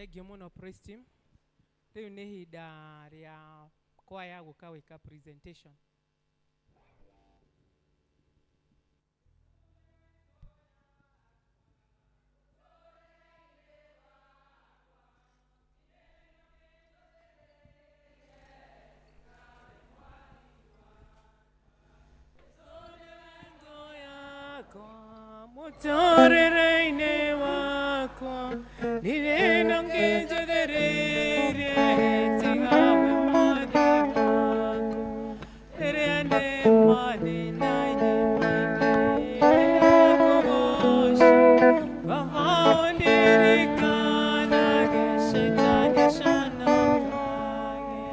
Thengiũ mũno praise team. Rĩu nĩ ihinda rĩa kwaya gũka gwĩka presentation. Mũtũrĩre-inĩ wakwa ndirĩ na ngĩnjũthĩrĩirie tiga we mwathi wakwa rĩrĩa ndĩ mathĩna-inĩ maingĩ nĩndakũgooca baba ũndirikanage shaitani aconokage.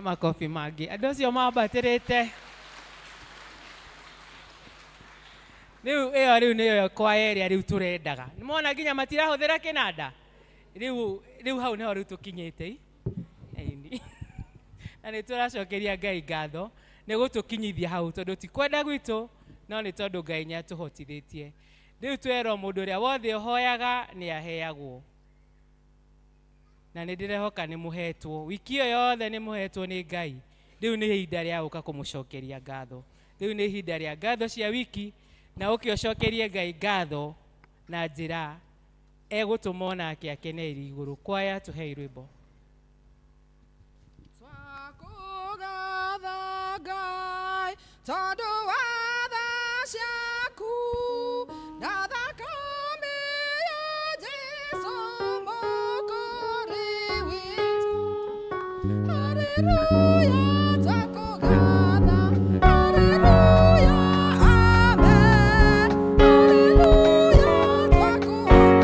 Makobi mangĩ andũ acio mambatĩrĩte rĩu ĩyo rĩu nĩyo kwaya ĩrĩa rĩu tũrendaga. Nĩmona nginya matirahũthĩra kĩnanda. Rĩu hau nĩho rĩu tũkinyĩte. Ĩni. Na nĩ tũracokeria Ngai ngatho nĩ gũtũkinyithia hau tondũ ti kwenda gwitũ no nĩ tondũ Ngai nĩ atũhotithĩtie. Rĩu twerwo mũndũ ũrĩa wothe ũhoyaga nĩ aheagwo. Na nĩ ndĩrehoka nĩ mũhetwo. Wiki ĩyo yothe nĩ mũhetwo nĩ Ngai. Rĩu nĩ ihinda rĩa gũka kũmũcokeria ngatho. Rĩu nĩ ihinda rĩa ngatho cia wiki na ũke ũcokerie Ngai ngatho na njĩra egũtũma onake akene ĩrĩ igũrũ. Kwaya tũhei rwĩmbo. Twakũgatha Ngai tondũ wa tha ciaku na thakame ya Jesũ Mũkũũri witũ. Hallelujah, twakũgatha. Hallelujah, amen. Hallelujah, twakũgatha.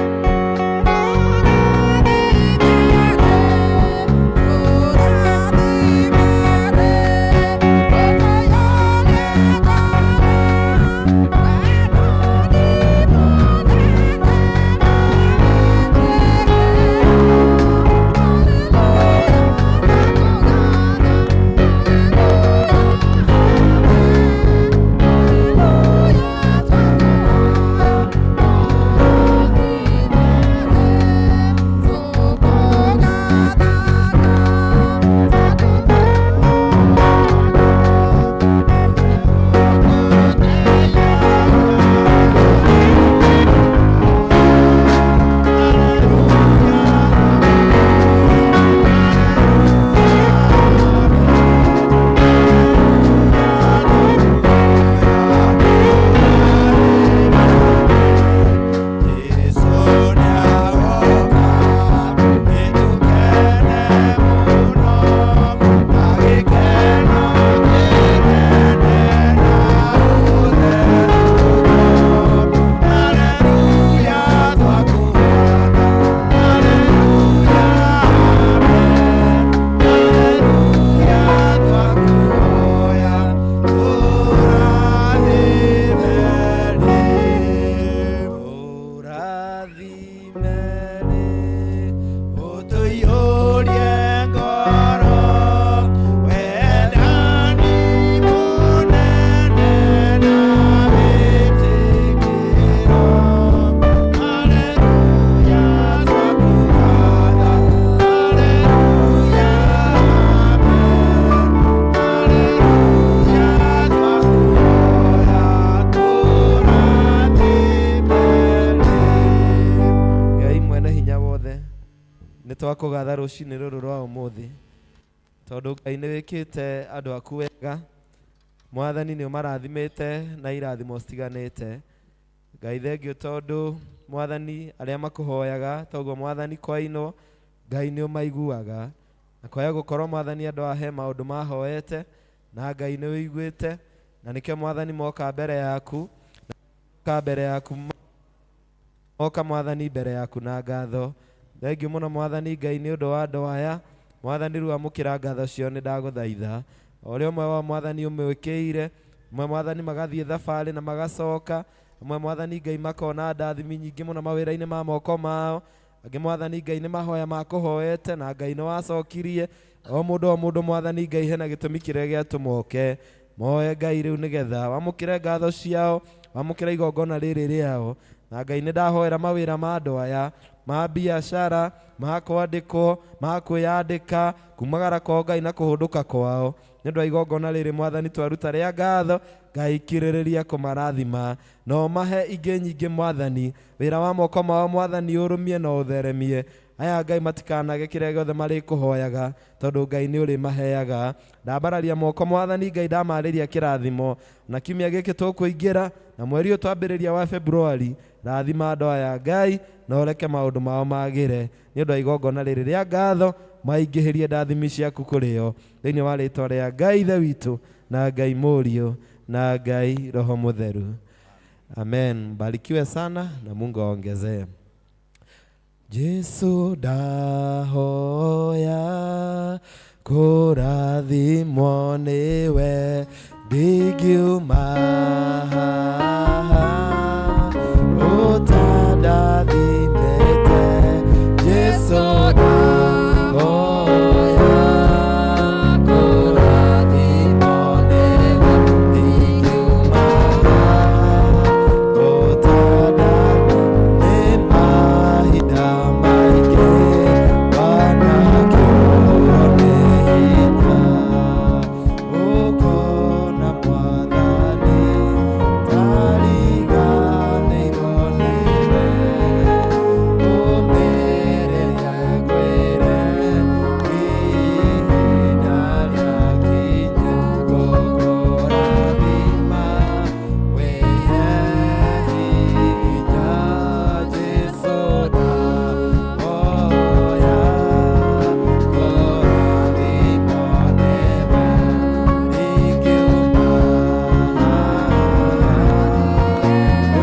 Ngai mwene hinya wothe nĩ twakũgatha rũcinĩ rũrũ rwa ũmũthĩ tondũ Ngai nĩ wĩkĩte andũ aku wega. Mwathani nĩ ũmarathimĩte na irathimo citiganĩte. Ngai thengiũ tondũ Mwathani arĩa makũhoyaga toguo Mwathani kwainwo Ngai nĩ ũmaiguaga na kwaya gũkorwo Mwathani andũ ahe maũndũ mahoete na Ngai nĩ ũiguĩte na nĩkĩo Mwathani moka mbere yaku moka mbere yaku moka Mwathani mbere yaku na ngatho. Thengiũ mũno Mwathani Ngai nĩ ũndũ wa andũ aya. Mwathani rĩu amũkĩra ngatho ciao nĩ ndagũthaitha. O ũrĩa ũmwe wao Mwathani ũmwĩkĩire, amwe Mwathani magathiĩ thabarĩ na magacoka, amwe Mwathani Ngai makona ndathimi nyingĩ mũno mawĩra-inĩ ma moko mao, angĩ Mwathani Ngai nĩ mahoya makũhoete na Ngai nĩ wacokirie. O mũndũ o mũndũ Mwathani Ngai hena gĩtũmi kĩrĩa gĩatũma oke moe Ngai rĩu nĩgetha wamũkĩre ngatho ciao, wamũkĩre igongona rĩrĩ rĩao. Na Ngai nĩ ndahoera mawĩra ma andũ aya ma biacara, ma kwandĩkwo, ma kwĩyandĩka, kumagara kwao Ngai na kũhũndũka kwao. Nĩ ũndũ wa igongona rĩrĩ Mwathani twaruta rĩa ngatho, Ngai kirĩrĩria kũmarathima na ũmahe ingĩ nyingĩ Mwathani. Wĩra wa moko mao Mwathani ũrũmie na ũtheremie. Aya Ngai matikanage kĩrĩa gĩothe marĩkũhoyaga tondũ Ngai nĩ ũrĩmaheaga. Ndambararia moko Mwathani Ngai ndamarĩria kĩrathimo na kiumia gĩkĩ tũkũingĩra na mweri ũyũ twambĩrĩria wa February, rathima andũ aya Ngai na ũreke maũndũ mao magĩre nĩ ũndũ wa igongona rĩrĩ rĩa ngatho, maingĩhĩrie ndathimi ciaku kũrĩ o thĩinĩ wa rĩtwa rĩa Ngai Ithe witũ na Ngai Mũriũ na Ngai Roho Mũtheru. Amen. Barikiwe sana na Mungu aongezee. Jesu ndahoya Kũrathimwo nĩwe ndingiuma haha ũtandathimĩte Jesũ ndahoya kũrathimwo nĩwe ndingiuma haha ũtandathimĩte mahinda maingĩ wanakĩũrwo nĩ hinya ũkona mwathani tariganĩirwo nĩwe ũmĩrĩrie ngwĩre ihinda rĩakinya gũkũrathima wĩhe hinya Jesũ ndahoya kũrathimwo nĩwe ndingiuma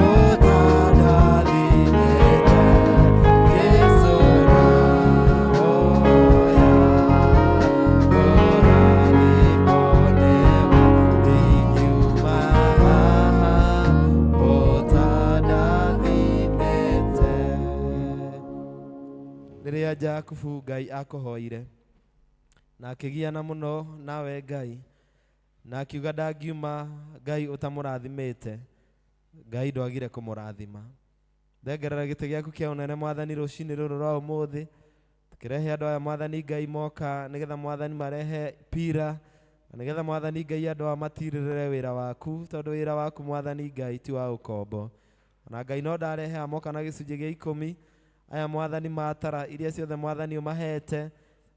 ũtandathimĩte Jesũ ndahoya kũrathimwo nĩwe ndingiuma haha ũtandathimĩte. Rĩrĩa Jakubu Ngai akũhoire na akĩgiana mũno nawe Ngai na akiuga ndangiuma Ngai ũtamũrathimĩte, Ngai ndwagire kũmũrathima. Thengerera gĩtĩ gĩaku kĩa ũnene mwathani rũcinĩ rũrũ rwa ũmũthĩ tũkĩrehe andũ aya mwathani Ngai moka nĩgetha mwathani marehe pira na nĩgetha mwathani Ngai andũ aya matirĩrĩre wĩra waku tondũ wĩra waku mwathani Ngai ti wa ũkombo. Na Ngai no ndarehe aya moka na gĩcunjĩ gĩa ikũmi aya mwathani matara iria ciothe mwathani ũmahete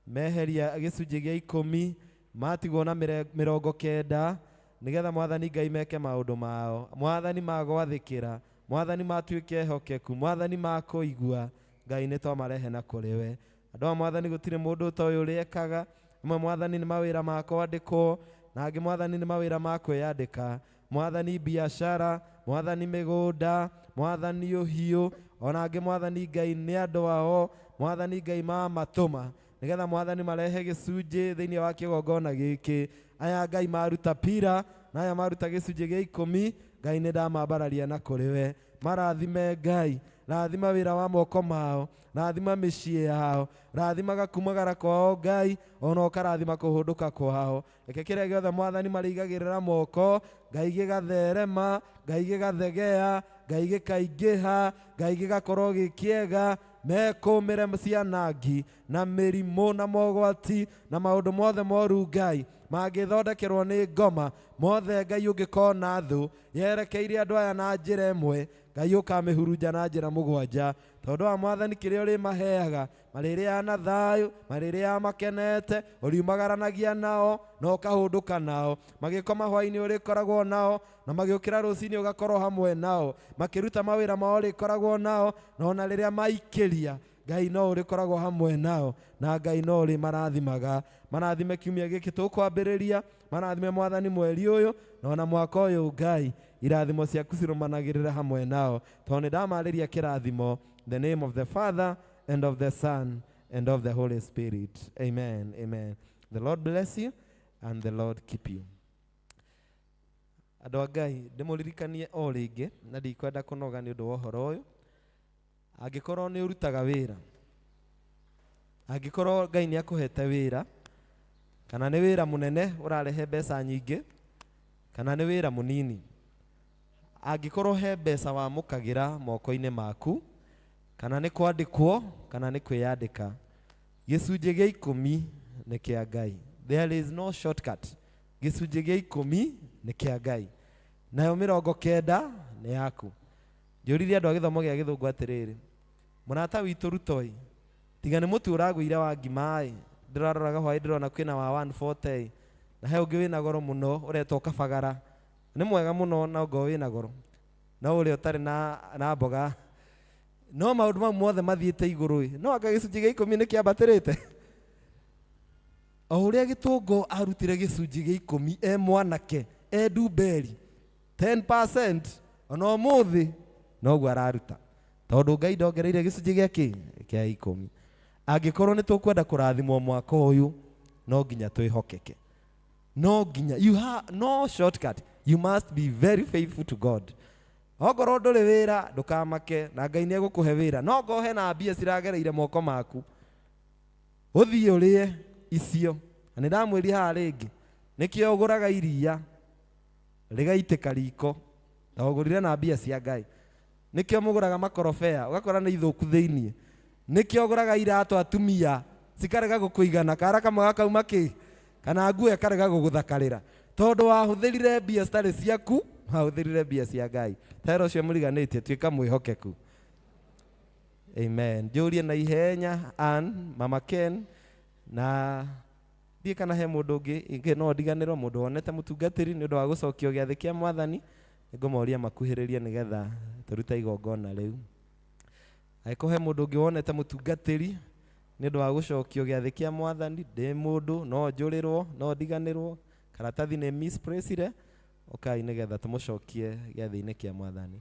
meheria gĩcunjĩ gĩa ikũmi matigwo na 90 nĩgetha mwathani Ngai meke maũndũ mao mwathani magwathĩkĩra mwathani matuĩke ehokeku mwathani makũigua Ngai nĩ twamarehe na kũrĩ we. Andũ aya mwathani gũtirĩ mũndũ ũtoĩ ũrĩa ekaga amwe mwathani nĩ mawĩra ma kwandĩkwo na angĩ mwathani nĩ mawĩra ma kwĩyandĩka mwathani biacara mwathani mĩgũnda mwathani ũhiũ ona angĩ mwathani Ngai nĩ andũ ao mwathani Ngai mamatũma nĩgetha mwathani marehe gĩcunjĩ thĩinĩ wa kĩgongona gĩkĩ aya Ngai maruta pira na aya maruta gĩcunjĩ gĩa ikũmi Ngai nĩ ndamambararia na kũrĩ we marathime Ngai rathima wĩra wa moko mao rathima mĩciĩ yao rathima gakumagara kwao Ngai ona ũkarathima kũhũndũka kwao reke kĩrĩa gĩothe mwathani marĩigagĩrĩra moko Ngai gĩgatherema Ngai gĩgathegea Ngai gĩkaingĩha Ngai gĩgakorwo gĩ kĩega mekũmĩre cianangi na mĩrimũ na mogwati na maũndũ mothe moru Ngai mangĩthondekerwo nĩ ngoma mothe Ngai ũngĩkona thũ yerekeire andũ aya na njĩra ĩmwe Ngai ũkamĩhurunja na njĩra mũgwanja tondũ wa mwathani kĩrĩa ũrĩmaheaga marĩrĩaga na thayũ marĩrĩaga makenete ũriumagaranagia nao na ũkahũndũka nao magĩkoma hwaĩ-inĩ ũrĩkoragwo nao na magĩũkĩra rũcinĩ ũgakorwo hamwe nao makĩruta mawĩra mao ũrĩkoragwo nao na ona rĩrĩa maikĩria Ngai no ũrĩkoragwo hamwe nao na Ngai no ũrĩ marathimaga marathime kiumia gĩkĩ tũkwambĩrĩria marathime mwathani mweri ũyũ na ona mwaka ũyũ Ngai irathimo ciaku cirũmanagĩrĩra hamwe nao tondũ nĩ ndamarĩria kĩrathimo. In the name of the Father and of the Son and of the Holy Spirit. Amen. Amen. The Lord bless you and the Lord keep you. Andũ a Ngai ndĩmũririkanie o rĩngĩ na ndikwenda kũnoga nĩ ũndũ wa ũhoro ũyũ angĩkorwo nĩ ũrutaga wĩra angĩkorwo Ngai nĩ akũhete wĩra kana nĩ wĩra mũnene ũrarehe mbeca nyingĩ kana nĩ wĩra mũnini angĩkorwo he mbeca wamũkagĩra moko-inĩ maku kana nĩ kwandĩkwo kana nĩ kwĩyandĩka gĩcunjĩ gĩa ikũmi nĩ kĩa Ngai. There is no shortcut. Gĩcunjĩ gĩa ikũmi nĩ kĩa Ngai nayo 90 nĩ yaku. Njũririe andũ a gĩthomo gĩa gĩthũngũ atĩrĩrĩ mũrata witũ Rutoi tiga nĩ mũtu ũragũire wa ngima ĩ ndĩraroraga hwaĩ ndĩrona kwĩna wa 140 na he ũngĩ wĩna goro mũno ũretwo kabagara nĩ mwega mũno na ongorwo wĩna goro no ũrĩa ũtarĩ na mboga no maũndũ mau mothe mathiĩte igũrũ ĩ no anga gĩcunjĩ gĩa ikũmi nĩ kĩambatĩrĩte o ũrĩa gĩtũngo arutire gĩcunjĩ gĩa ikũmi e mwanake e ndumberi 10% ona ũmũthĩ noguo araruta tondũ Ngai ndongereire gĩcunjĩ gĩa kĩ kĩa ikũmi. Angĩkorwo nĩ tũkwenda kũrathimwo mwaka ũyũ No nginya twĩhokeke, no nginya, you have no shortcut, you must be very faithful to God. Ongorwo ndũrĩ wĩra, ndũkamake, na Ngai nĩ egũkũhe wĩra. No ngorwo hena mbia ciragereire moko maku, ũthiĩ ũrĩe icio. Na nĩ ndamwĩria haha rĩngĩ, nĩkĩo ũgũraga iria rĩgaitĩka riko, na ũgũrire na mbia cia Ngai. Nĩkĩo mũgũraga makorobea, ũgakora nĩ ithũku thĩiniĩ. Nĩkĩo ũgũraga iratũ atumia cikarega gũkũigana, kara kamwe gakauma kĩ, kana nguo ĩkarega gũgũthakarĩra, tondũ wahũthĩrire mbia citarĩ ciaku, wahũthĩrire mbia cia Ngai. Tera ũcio mũriganĩtie, tuĩka mwĩhokeku. Amen. Njũrie na ihenya Ann, Mama Ken, na ndiĩ kana he mũndũ ũngĩ ingĩ no ndiganĩrwo, mũndũ wonete mũtungatĩri nĩ ũndũ wa gũcokio gĩathĩ kĩa Mwathani. Nĩngũmoria makuhĩrĩrie nĩgetha tũrute igongona rĩu. Angĩkorwo he mũndũ ũngĩ wonete mũtungatĩri nĩ ũndũ wa gũcokio gĩathĩ kĩa Mwathani, ndĩ mũndũ no njũrĩrwo, no ndiganĩrwo, karatathi nĩ misplaced, ũkai nĩgetha tũmũcokie gĩathĩ-inĩ kĩa Mwathani.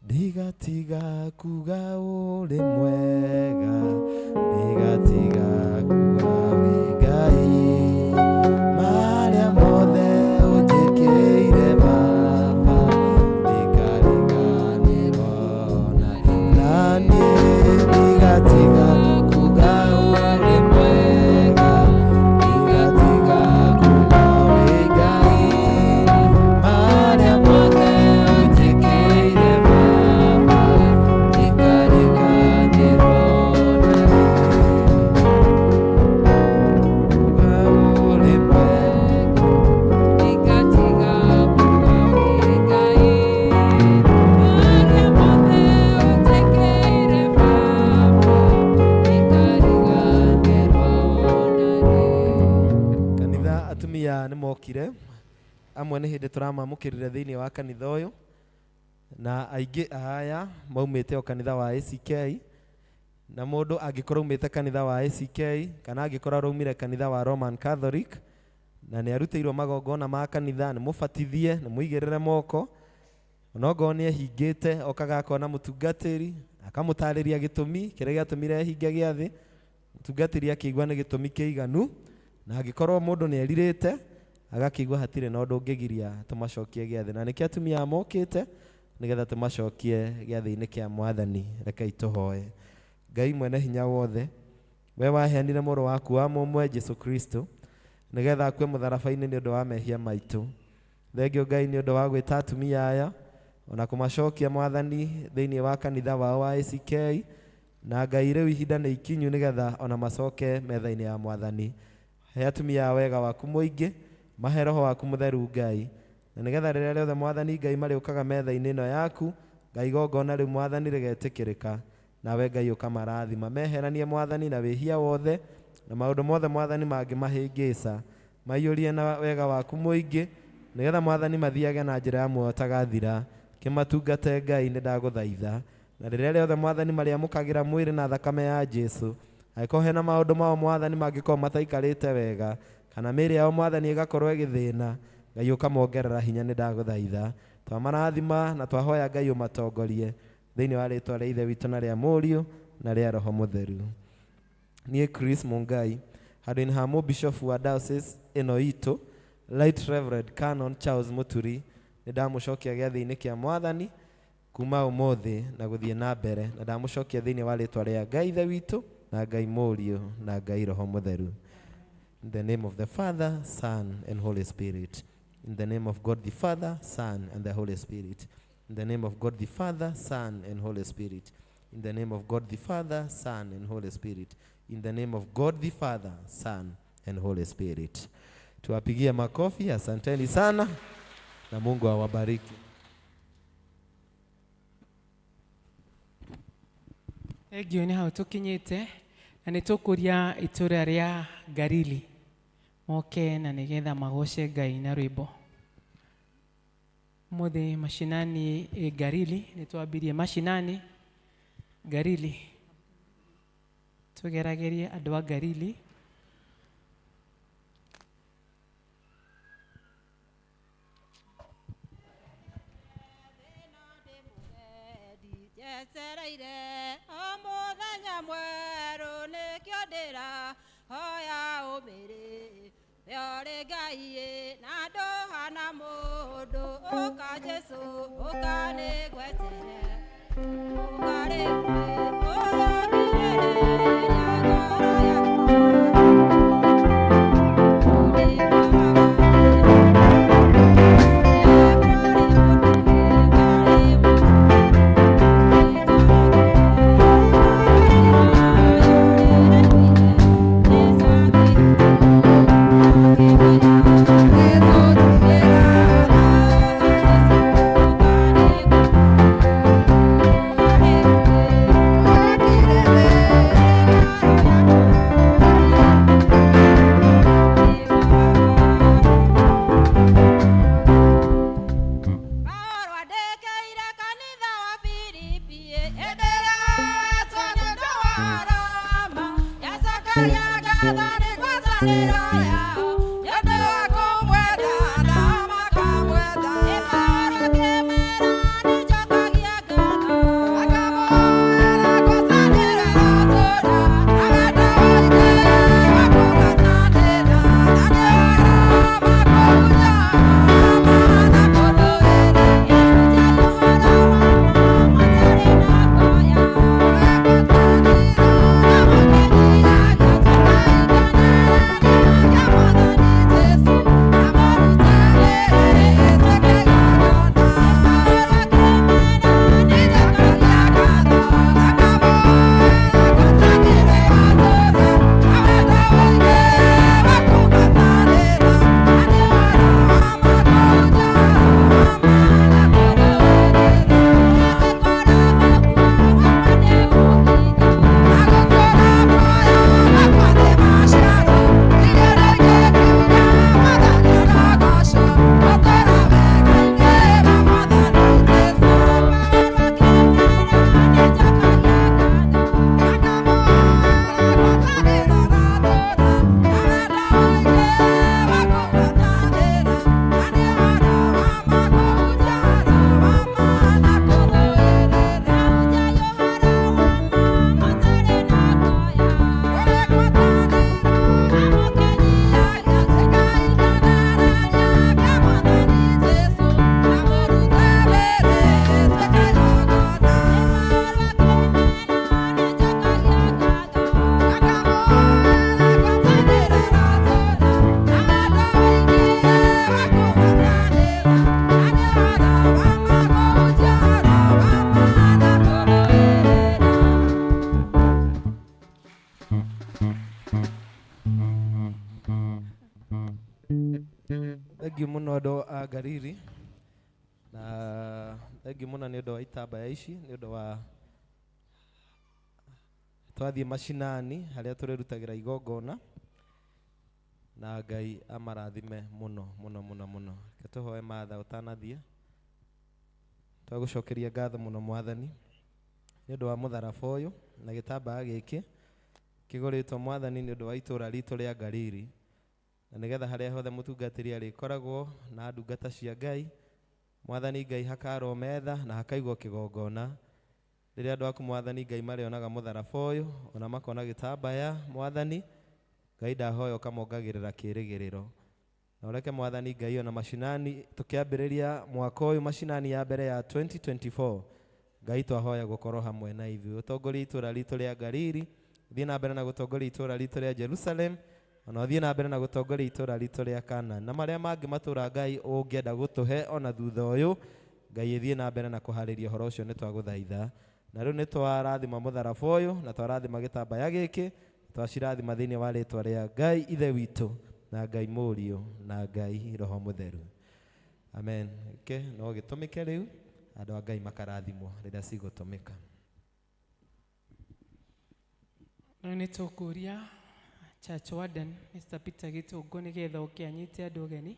Ndigatiga kuga ũrĩ mwega, ndigatiga kuga wĩ Ngai, marĩa mothe ũnjĩkĩire Baba, ndikariganĩrwo na niĩ. Ndigatiga kuga ũrĩ mwega, ndigatiga kuga wĩ Ngai, marĩa mothe ũnjĩkĩire Baba, ndikariganĩrwo na niĩ. Ũrĩ mwega. Ndigatiga kuga wĩ Ngai, marĩa mothe ũnjĩkĩire Baba, ndikariganĩrwo na niĩ. Kanitha, atumia nĩ mokire, amwe nĩ hĩndĩ tũramamũkĩrire thĩinĩ wa kanitha ũyũ, na aingĩ aya maumĩte o kanitha wa ACK. Na mũndũ angĩkorwo aumĩte kanitha wa ACK, kana angĩkorwo araumire kanitha wa Roman Catholic na nĩ arutĩirwo magongona ma kanitha, nĩ mũbatithie, nĩ mũigĩrĩre moko, onokorwo nĩ ehingĩte, okaga akona mũtungatĩri, akamũtarĩria gĩtũmi kĩrĩa gĩatũmire ehinge gĩathĩ. Mũtungatĩri akĩigua nĩ gĩtũmi kĩiganu, na angĩkorwo mũndũ nĩ erirĩte, agakĩigua hatirĩ na ũndũ ũngĩgiria tũmacokie gĩathĩ. Na nĩkĩo atumia aya mokĩte nĩgetha tũmacokie gĩathĩ-inĩ kĩa Mwathani. Rekei tũhoe. Ngai mwene hinya wothe, we waheanire mũrũ waku wa mũmwe Jesu Kristo nĩgetha akue mũtharaba-inĩ nĩ ũndũ wa mehia maitũ. Thengio Ngai nĩ ũndũ wa gwĩta atumia aya ona kũmacokia Mwathani thĩinĩ wa kanitha wao wa ACK. Na Ngai, rĩu ihinda nĩ ikinyu nĩgetha ona macoke metha-inĩ ya Mwathani. He atumia aya wega waku mũingĩ, mahe roho waku mũtheru Ngai, na nĩgetha rĩrĩa rĩothe Mwathani Ngai marĩũkaga metha-inĩ ĩno yaku Ngai, igongona rĩu Mwathani rĩgetĩkĩrĩka, nawe Ngai ũkamarathima. Meheranie Mwathani na wĩhia wothe na maũndũ mothe Mwathani mangĩmahĩngĩca, maiyũrie na wega waku mũingĩ, nĩgetha Mwathani mathiage na njĩra ya muoyo ũtagathira. Kĩmatungate Ngai, nĩ ndagũthaitha. Na rĩrĩa rĩothe Mwathani marĩamũkagĩra mwĩrĩ na thakame ya Jesu, angĩkorwo hena maũndũ mao Mwathani mangĩkorwo mataikarĩte wega, kana mĩĩrĩ yao Mwathani ĩgakorwo ĩgĩthĩna, Ngai ũkamongerera hinya, nĩ ndagũthaitha. Twamarathima na twahoya Ngai ũmatongorie thĩinĩ wa rĩtwa rĩa Ithe witũ na rĩa Mũriũ na rĩa Roho Mũtheru. Niĩ Chris Mungai, handũ-inĩ ha mũbishofu wa diocese ĩno itũ, Right Reverend Canon Charles Muturi, nĩ ndamũcokia gĩathĩ-inĩ kĩa Mwathani kuma ũmũthĩ na gũthiĩ na mbere, na ndamũcokia thĩinĩ wa rĩtwa rĩa Ngai Ithe witũ na Ngai Mũriũ na Ngai Roho Mũtheru. In the name of the Father, Son, and Holy Spirit. In the name of God the Father, Son, and the Holy Spirit. In the name of God the Father, Son, and Holy Spirit. In the name of God the Father, Son, and Holy Spirit. In the name of God the Father, Son, and Holy Spirit. Tuwapigie makofi, asanteni sana na Mungu awabariki. Thengio, nĩ hau tũkinyĩte, na nĩ tũkũria itũra rĩa Galili moke na nĩgetha magoce Ngai na rwĩmbo. Ũmũthĩ mashinani ĩ Galili, nĩ twambirie mashinani Galili, tũgeragerie andũ a Galili. Njetereire o mũthenya mwerũ, nĩkĩo ndĩra hoya ũmĩrĩrie. Ngai na ndũhana mũndũ ũka Jesũ ũka nĩngwetere ũka rĩu ũrokirĩrĩria ngoro yakwa. Thengiũ mũno andũ a Ngariri na thengiũ mũno nĩ ũndũ wa itambaya ici nĩ ũndũ wa twathiĩ macinani harĩa tũrĩrutagĩra igongona na Ngai amarathime mũno mũno mũno mũno. Reke tũhoe matha ũtanathiĩ. Twagũcokeria ngatho mũno Mwathani nĩ ũndũ wa mũtharaba ũyũ na gĩtambaya gĩkĩ kĩgũrĩtwo Mwathani nĩ ũndũ wa itũũra ritũ rĩa Ngariri na nĩgetha harĩa hothe mũtungatĩri arĩkoragwo na ndungata cia Ngai Mwathani Ngai hakarwo metha na hakaigwo kĩgongona rĩrĩa andũ aku Mwathani Ngai marĩonaga mũtharaba ũyũ ona makona gĩtambaya Mwathani Ngai ndahoya ũkamongagĩrĩra kĩrĩgĩrĩro na ũreke Mwathani Ngai ona macinani tũkĩambĩrĩria mwaka ũyũ macinani ya mbere ya 2024 Ngai twahoya gũkorwo hamwe na ithuĩ ũtongorie itũũra ritũ rĩa Ngariri ũthiĩ na mbere na gũtongoria itũũra ritũ rĩa Jerusalem ona ũthiĩ na mbere na gũtongoria itũũra ritũ rĩa Kanani na marĩa mangĩ matũũra Ngai ũngĩenda gũtũhe ona thutha ũyũ Ngai ĩthiĩ na mbere na kũharĩria ũhoro ũcio nĩ twagũthaitha na rĩu nĩ twarathima mũtharaba ũyũ na twarathima gĩtambaya gĩkĩ twacirathima thĩinĩ wa rĩtwa rĩa Ngai Ithe witũ na Ngai Mũriũ na Ngai Roho Mũtheru. Amen. Ke no gĩtũmĩke rĩu andũ a Ngai makarathimwo rĩrĩa cigũtũmĩka. Rĩu nĩ tũkũria Church Warden Mr. Peter Gĩtũngũ nĩgetha oke anyite andũ ũgeni.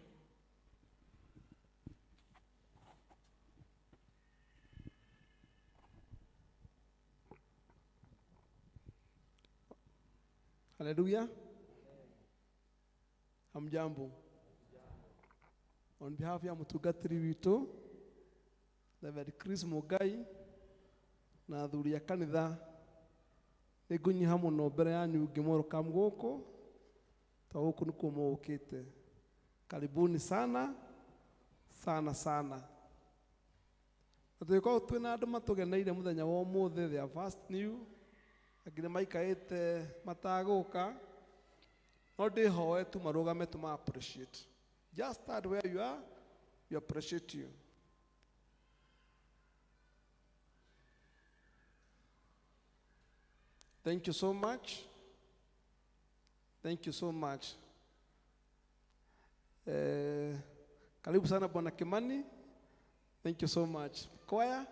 Haleluya. Hamjambo. On behalf ya mutungatiri witũ Reverend Chris Mugai na athuri a kanitha nĩngũnyiha mũno mbere yanyu ngĩmũrũka gũkũ to gũkũ nĩkuo mũũkĩte. Karibuni sana sana sana. Na tũgĩkorwo twĩna andũ matũgeneire mũthenya wa ũmũthĩ, they are first new, angĩ nĩ maikarĩte matagũka, no ndĩhoe tu marũgame tũma appreciate. Just start where you are, we appreciate you. Thank you so much. Thank you so much. Karibu sana Bwana Kimani. Thank you so much. Choir.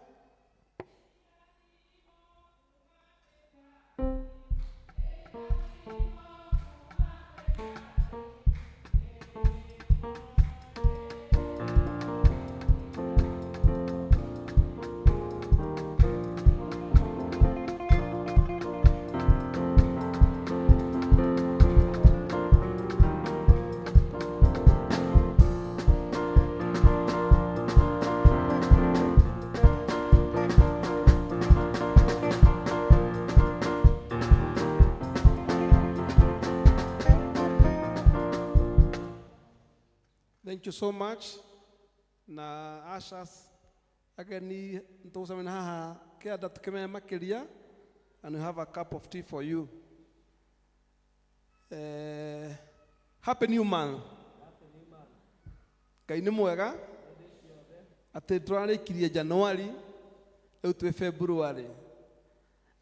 Thank you so much. Na ushers ageni ntũgũcemania haha kĩanda tũkĩmenya makĩria, and we have a cup of tea for you. Happy new month. Ngai nĩ mwega atĩ tũrarĩkirie January, rĩu twĩ February.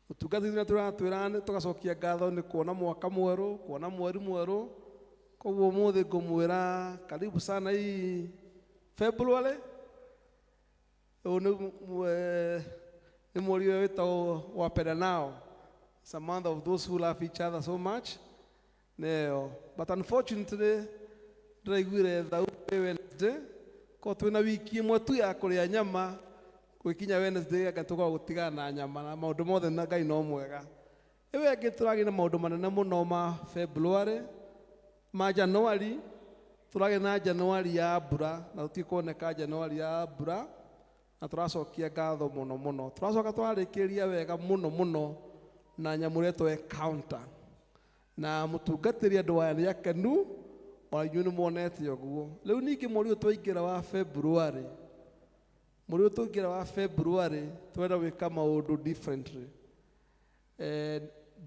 Ũtungata witũ tũratwĩra tũgacokia ngatho nĩ kuona mwaka mwerũ, kuona mweri mwerũ. Koguo ũmũthĩ ngũmwĩra karibu sana hii February. Ũyũ nĩ mweri ũyũ wĩtagwo wapendanao. It's a month of those who love each other so much. Nĩyo. But unfortunately, ndĩraiguire thau Wednesday. Ko twĩna wiki ĩmwe tu ya kũrĩa nyama, gwĩkinya Wednesday anga tũkoragwo gũtigana na nyama na maũndũ mothe na Ngai no mwega. Ĩyo ĩngĩ tũragĩa na maũndũ manene mũno ma February, ma January, tũragĩa na January ya mbura, na tũtiĩ kuoneka January ya mbura, na tũracokia ngatho mũno mũno. Tũracoka tũrarĩkĩrĩria wega mũno mũno na nyamũ ĩretwo encounter. Na mũtungatĩri andũ aya nĩ akenu, ona inyuĩ nĩ muonete ũguo. Rĩu ningĩ mweri ũyũ twaingĩra wa February, mweri ũyũ twaingĩra wa February, twenda gwĩka maũndũ differently.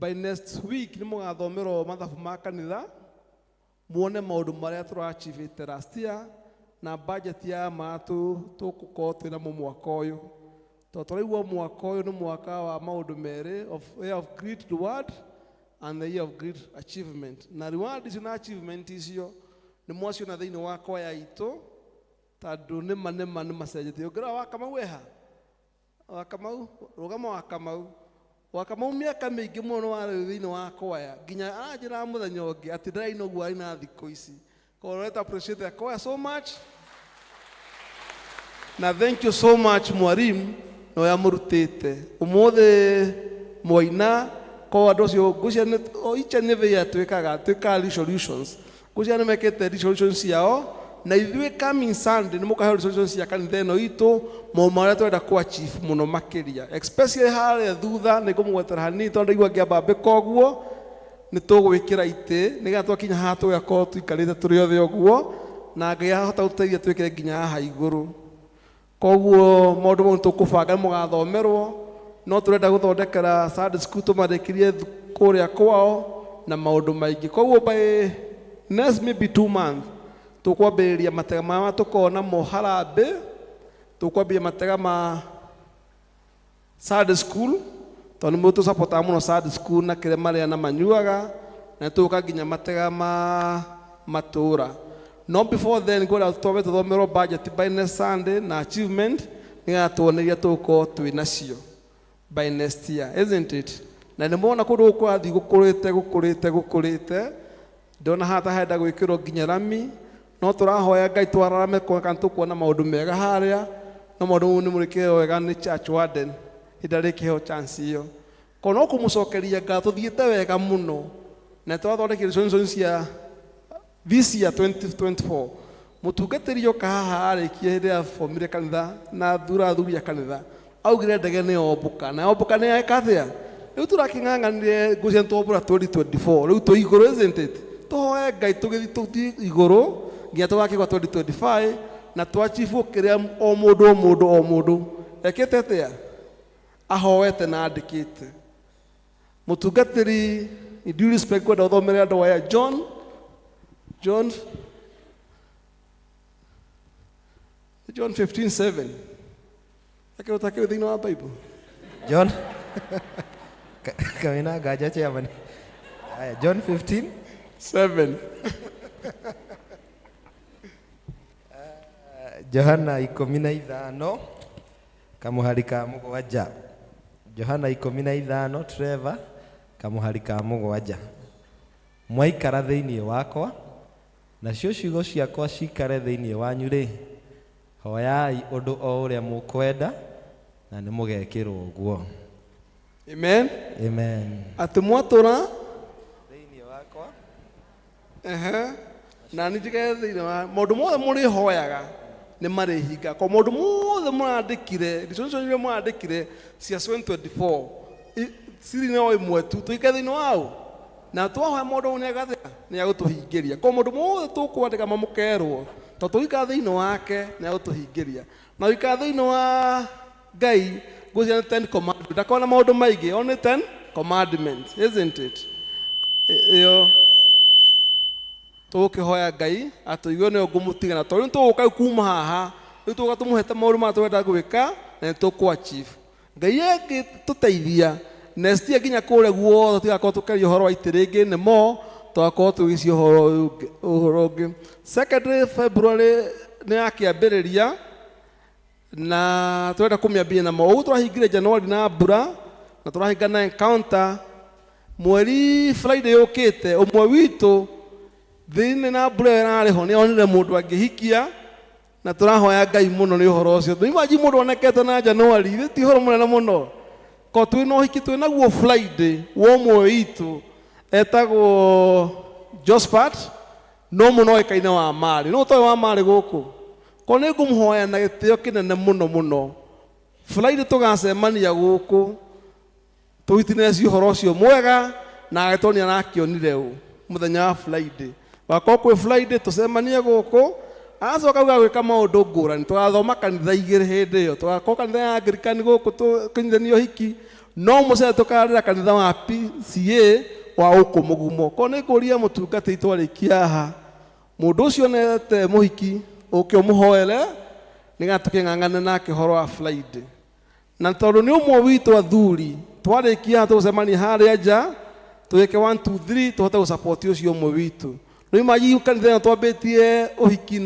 By next week nĩ mũgathomerwo mathabu ma kanitha, muone maũndũ marĩa tũrachievĩte last year na budget ya ma tũgũkorwo twĩ namo mwaka ũyũ. Tondũ tũraigua mwaka ũyũ nĩ mwaka wa maũndũ merĩ, of year of great reward and the year of great achievement. Na reward icio na achievement icio nĩ mwaciona thĩinĩ wa kwaya itũ, tondũ nĩma nĩma nĩ macenjetie. Ũngĩrora wa Kamau eha? Wa Kamau, rũgama wa Kamau. Wa Kamau mĩaka mĩingĩ mũno warĩ thĩinĩ wa kwaya, nginya aranjĩra mũthenya ũngĩ atĩ ndĩraina ũguo araina thikũ ici. Koguo let's appreciate the choir so much. Na thank you so much mwalimu na ũrĩa mũrutĩte. Ũmũthĩ mwaina ko andũ acio ngwĩciria nĩ o each and every year twĩkaga resolutions. Ngwĩciria nĩ mekĩte resolutions ciao, na ithuĩ coming Sunday nĩ mũkaheo resolutions cia kanitha ĩno itũ, maũndũ marĩa tũrenda kũ achieve mũno makĩria. Especially harĩa thutha nĩ ngũmũgwetera hanini tondũ ndaigua ngĩamba mbĩka ũguo, nĩ tũgwĩkĩra itĩ nĩgetha twakinya haha tũgakorwo tũikarĩte tũrĩ othe ũguo, na Ngai ahota gũtũteithia twĩkĩre nginya haha igũrũ. Koguo maũndũ mau tũkũbanga mũgathomerwo, no tũrenda gũthondekera Sunday school tũmarĩkĩrie kũrĩa kwao na maũndũ maingĩ. Koguo by next maybe 2 months tũkwambĩrĩria matega maya tũkoragwo namo harambee, tũkwambĩrĩria matega ma Sunday school, tondũ nĩ tũsupportaga mũno Sunday school na kĩrĩa marĩa na manyuaga, na tũgũka nginya matega ma matũra. No before then ngwenda twambe tũthomerwo budget by next Sunday na achievement nĩgetha tuone iria tũgũkorwo twĩ nacio by next year, isn't it? Na nĩ muona kũndũ gũkũ kũrathiĩ gũkũrĩte gũkũrĩte gũkũrĩte, ndĩrona haha ta henda gwĩkĩrwo nginya rami, no tũrahoya Ngai twararame kuona kana tũkuona maũndũ mega harĩa, no maũndũ mau nĩ mũrĩkĩrwo wega nĩ church warden hĩndĩ ĩrĩa rĩkĩheo chance ĩyo. Koguo no kũmũcokeria ngatho tũthiĩte wega mũno, na tũrathondekire resolutions cia this year 2024. Mũtungatĩri oka haha arĩkia hĩndĩ ĩrĩa abomire kanitha na thura athuri a kanitha, augire ndege nĩ yombũka, na yombũka nĩ yeka atĩa? Rĩu tũrakĩng'ang'anire ngũcia nĩ twombũra 2024, rĩu twĩ igũrũ, isn't it? Tũhoe Ngai tũgĩthiĩ tũthiĩ igũrũ Nginya tũgakĩgwa 2025 na twachibu kĩrĩa o mũndũ o mũndũ o mũndũ ekĩte atĩa ahoete na andĩkĩte. Mũtungatĩri, in due respect, kwenda ũthomere andũ aya John 15:7. Akĩrota kĩu thĩinĩ wa Bible. John Kawina nganja chairman. Aya, John 15 7. Johana 15 kamuhari ka 7. Johana 15 Trevor kamuhari ka 7. Mwaikara thĩinĩ wakwa nacio ciugo ciakwa cikare thĩinĩ wanyu rĩ, hoyai ũndũ o ũrĩa mũkwenda na nĩ mũgekĩrwo ũguo. Amen. Amen. Atĩ mwatũra Thĩinĩ wakwa ehe na nĩ njikare thĩinĩ wa maũndũ mothe mũrĩhoyaga nĩ marĩhinga. Kwa maũndũ mothe mũrandĩkire, resolution iria mũrandĩkire cia 2024 ciri no ĩmwe tu, tũikare thĩinĩ wa ũ na twahoya maũndũ mau nĩagathĩa nĩ agũtũhingĩria. Kwa maũndũ mothe tũkwandĩka mamũkerwo tondũ tũikara thĩinĩ wake nĩ agũtũhingĩria. Na ũikara thĩinĩ wa Ngai ngũcia nĩ 10 commandments, ndakona maũndũ maingĩ, only 10 commandments, isn't it? Ĩyo tũgũkĩhoya Ngai atũigue nĩyo ngũmũtigana tondũ rĩu tũgũka kuma haha rĩu tũgũka tũmũhete maũndũ marĩa tũrenda gwĩka na nĩ tũkũ achieve. Ngai angĩtũteithia next year nginya kũrĩa guothe tũtigakorwo tũkĩaria ũhoro wa itĩ rĩngĩ nĩmo tũgakorwo tũgĩcia ũhoro ũyũ ũngĩ, ũhoro ũngĩ. Secondly, February nĩ yakĩambĩrĩria na tũrenda kũmĩambia na ũguo tũrahingire January na mbura na tũrahinga na encounter mweri Friday yũkĩte. Ũmwe witũ thĩinĩ na mbura ĩyo ĩrarĩ ho nĩ onire mũndũ angĩhikia na tũrahoya Ngai mũno nĩ ũhoro ũcio. Nĩ imagine mũndũ onekete na January, ithuĩ ti ũhoro mũnene mũno ko twĩna ũhiki twĩnaguo Friday wa ũmwe witũ etagwo Jospat no mũno oĩkaine wa Marĩ. No ũtoĩ wa Marĩ gũkũ ko nĩ ngũmũhoya na gĩtĩo kĩnene mũno mũno. Friday tũgacemania gũkũ tũitineci ũhoro ũcio mwega na agĩtwo nĩ arakĩonire ũ mũthenya wa Friday. Wakorwo kwĩ Friday tũcemanie gũkũ aracoka auga gwĩka maũndũ ngũrani. Tũgathoma kanitha igĩrĩ hĩndĩ ĩyo, tũgakorwo kanitha ya Anglican gũkũ tũkĩnyitithania ũhiki, no mũcere tũkarĩra kanitha wa PCA wa gũkũ Mũgumo. Ko nĩ ngũria mũtungatĩri twarĩkia haha mũndũ ũcio onete mũhiki ũke ũmũhoere nĩgetha tũkĩng'ang'ane nake ũhoro wa Friday. Na tondũ nĩ ũmwe witũ athuri twarĩkia haha tũgũcemania harĩa nja twĩke 1 2 3 tũhote gũsupport ũcio ũmwe witũ. Rĩu imagine kanitha ĩno twambĩtie ũhiki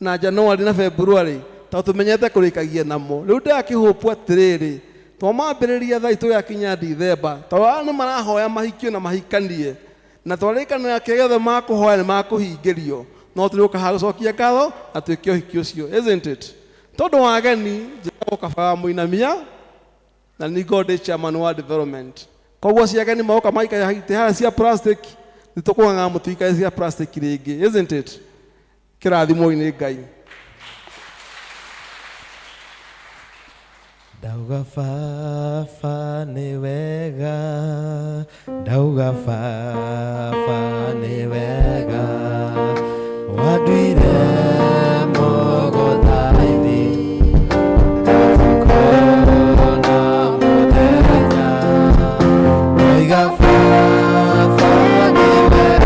na January na February tondũ tũmenyete kũrĩkagia namo. Rĩu ndĩrakĩhope atĩrĩrĩ twamambĩrĩria thaa tũgakinya Dithemba tondũ aya nĩ marahoya mahikio na mahikanie na twarĩkanĩra kĩrĩa gĩothe makũhoya nĩ makũhingĩrio, no tũrĩũka haha gũcokia ngatho na twĩke ũhiki ũcio, isn't it? Tondũ wa ageni njĩtagwo Kaba Mũinamia na nĩ ngorwo ndĩ chairman wa development. Koguo cia ageni moka maikare itĩ harĩa cia plastic nĩ tũkũng'ang'ana mũtiikare cia plastic rĩngĩ, isn't it? Kĩrathimwo nĩ Ngai. Ndauga baba nĩ wega, ndauga baba nĩ wega, wanduire mũgũthaini ũtukũ na mũthenya. Ndoiga baba nĩ wega.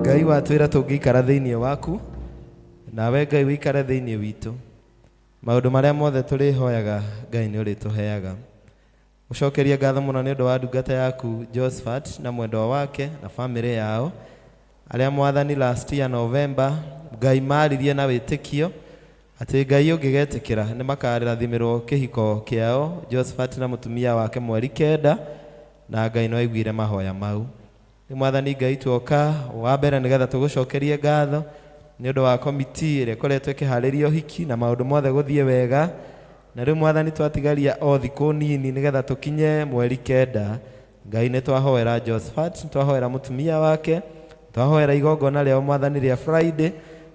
Ngai watwĩra tũngĩikara thĩinĩ waku nawe Ngai wĩikare thĩinĩ witũ, maũndũ marĩa mothe tũrĩhoyaga Ngai nĩ ũrĩtũheaga. Gũcokeria ngatho mũno nĩ ũndũ wa ndungata yaku Josephat na mwendwa wake na famĩlĩ yao arĩa mwathani last year November Ngai maririe na wĩtĩkio atĩ Ngai ũngĩgetĩkĩra nĩ makarĩrathimĩrwo kĩhiko kĩao Josephat na mũtumia wake mweri 9 na Ngai no aiguire mahoya mau. Nĩ mwathani Ngai tuoka wa mbere nĩgetha tũgũcokerie ngatho nĩ ũndũ wa komiti ĩrĩa ĩkoretwo ĩkĩharĩria ũhiki na maũndũ mothe gũthiĩ wega. Na rĩu mwathani twatigaria o thikũ nini nĩgetha tũkinye mweri 9. Ngai nĩ twahoera Josephat, nĩ twahoera mũtumia wake, twahoera igongona rĩao mwathani rĩa Friday.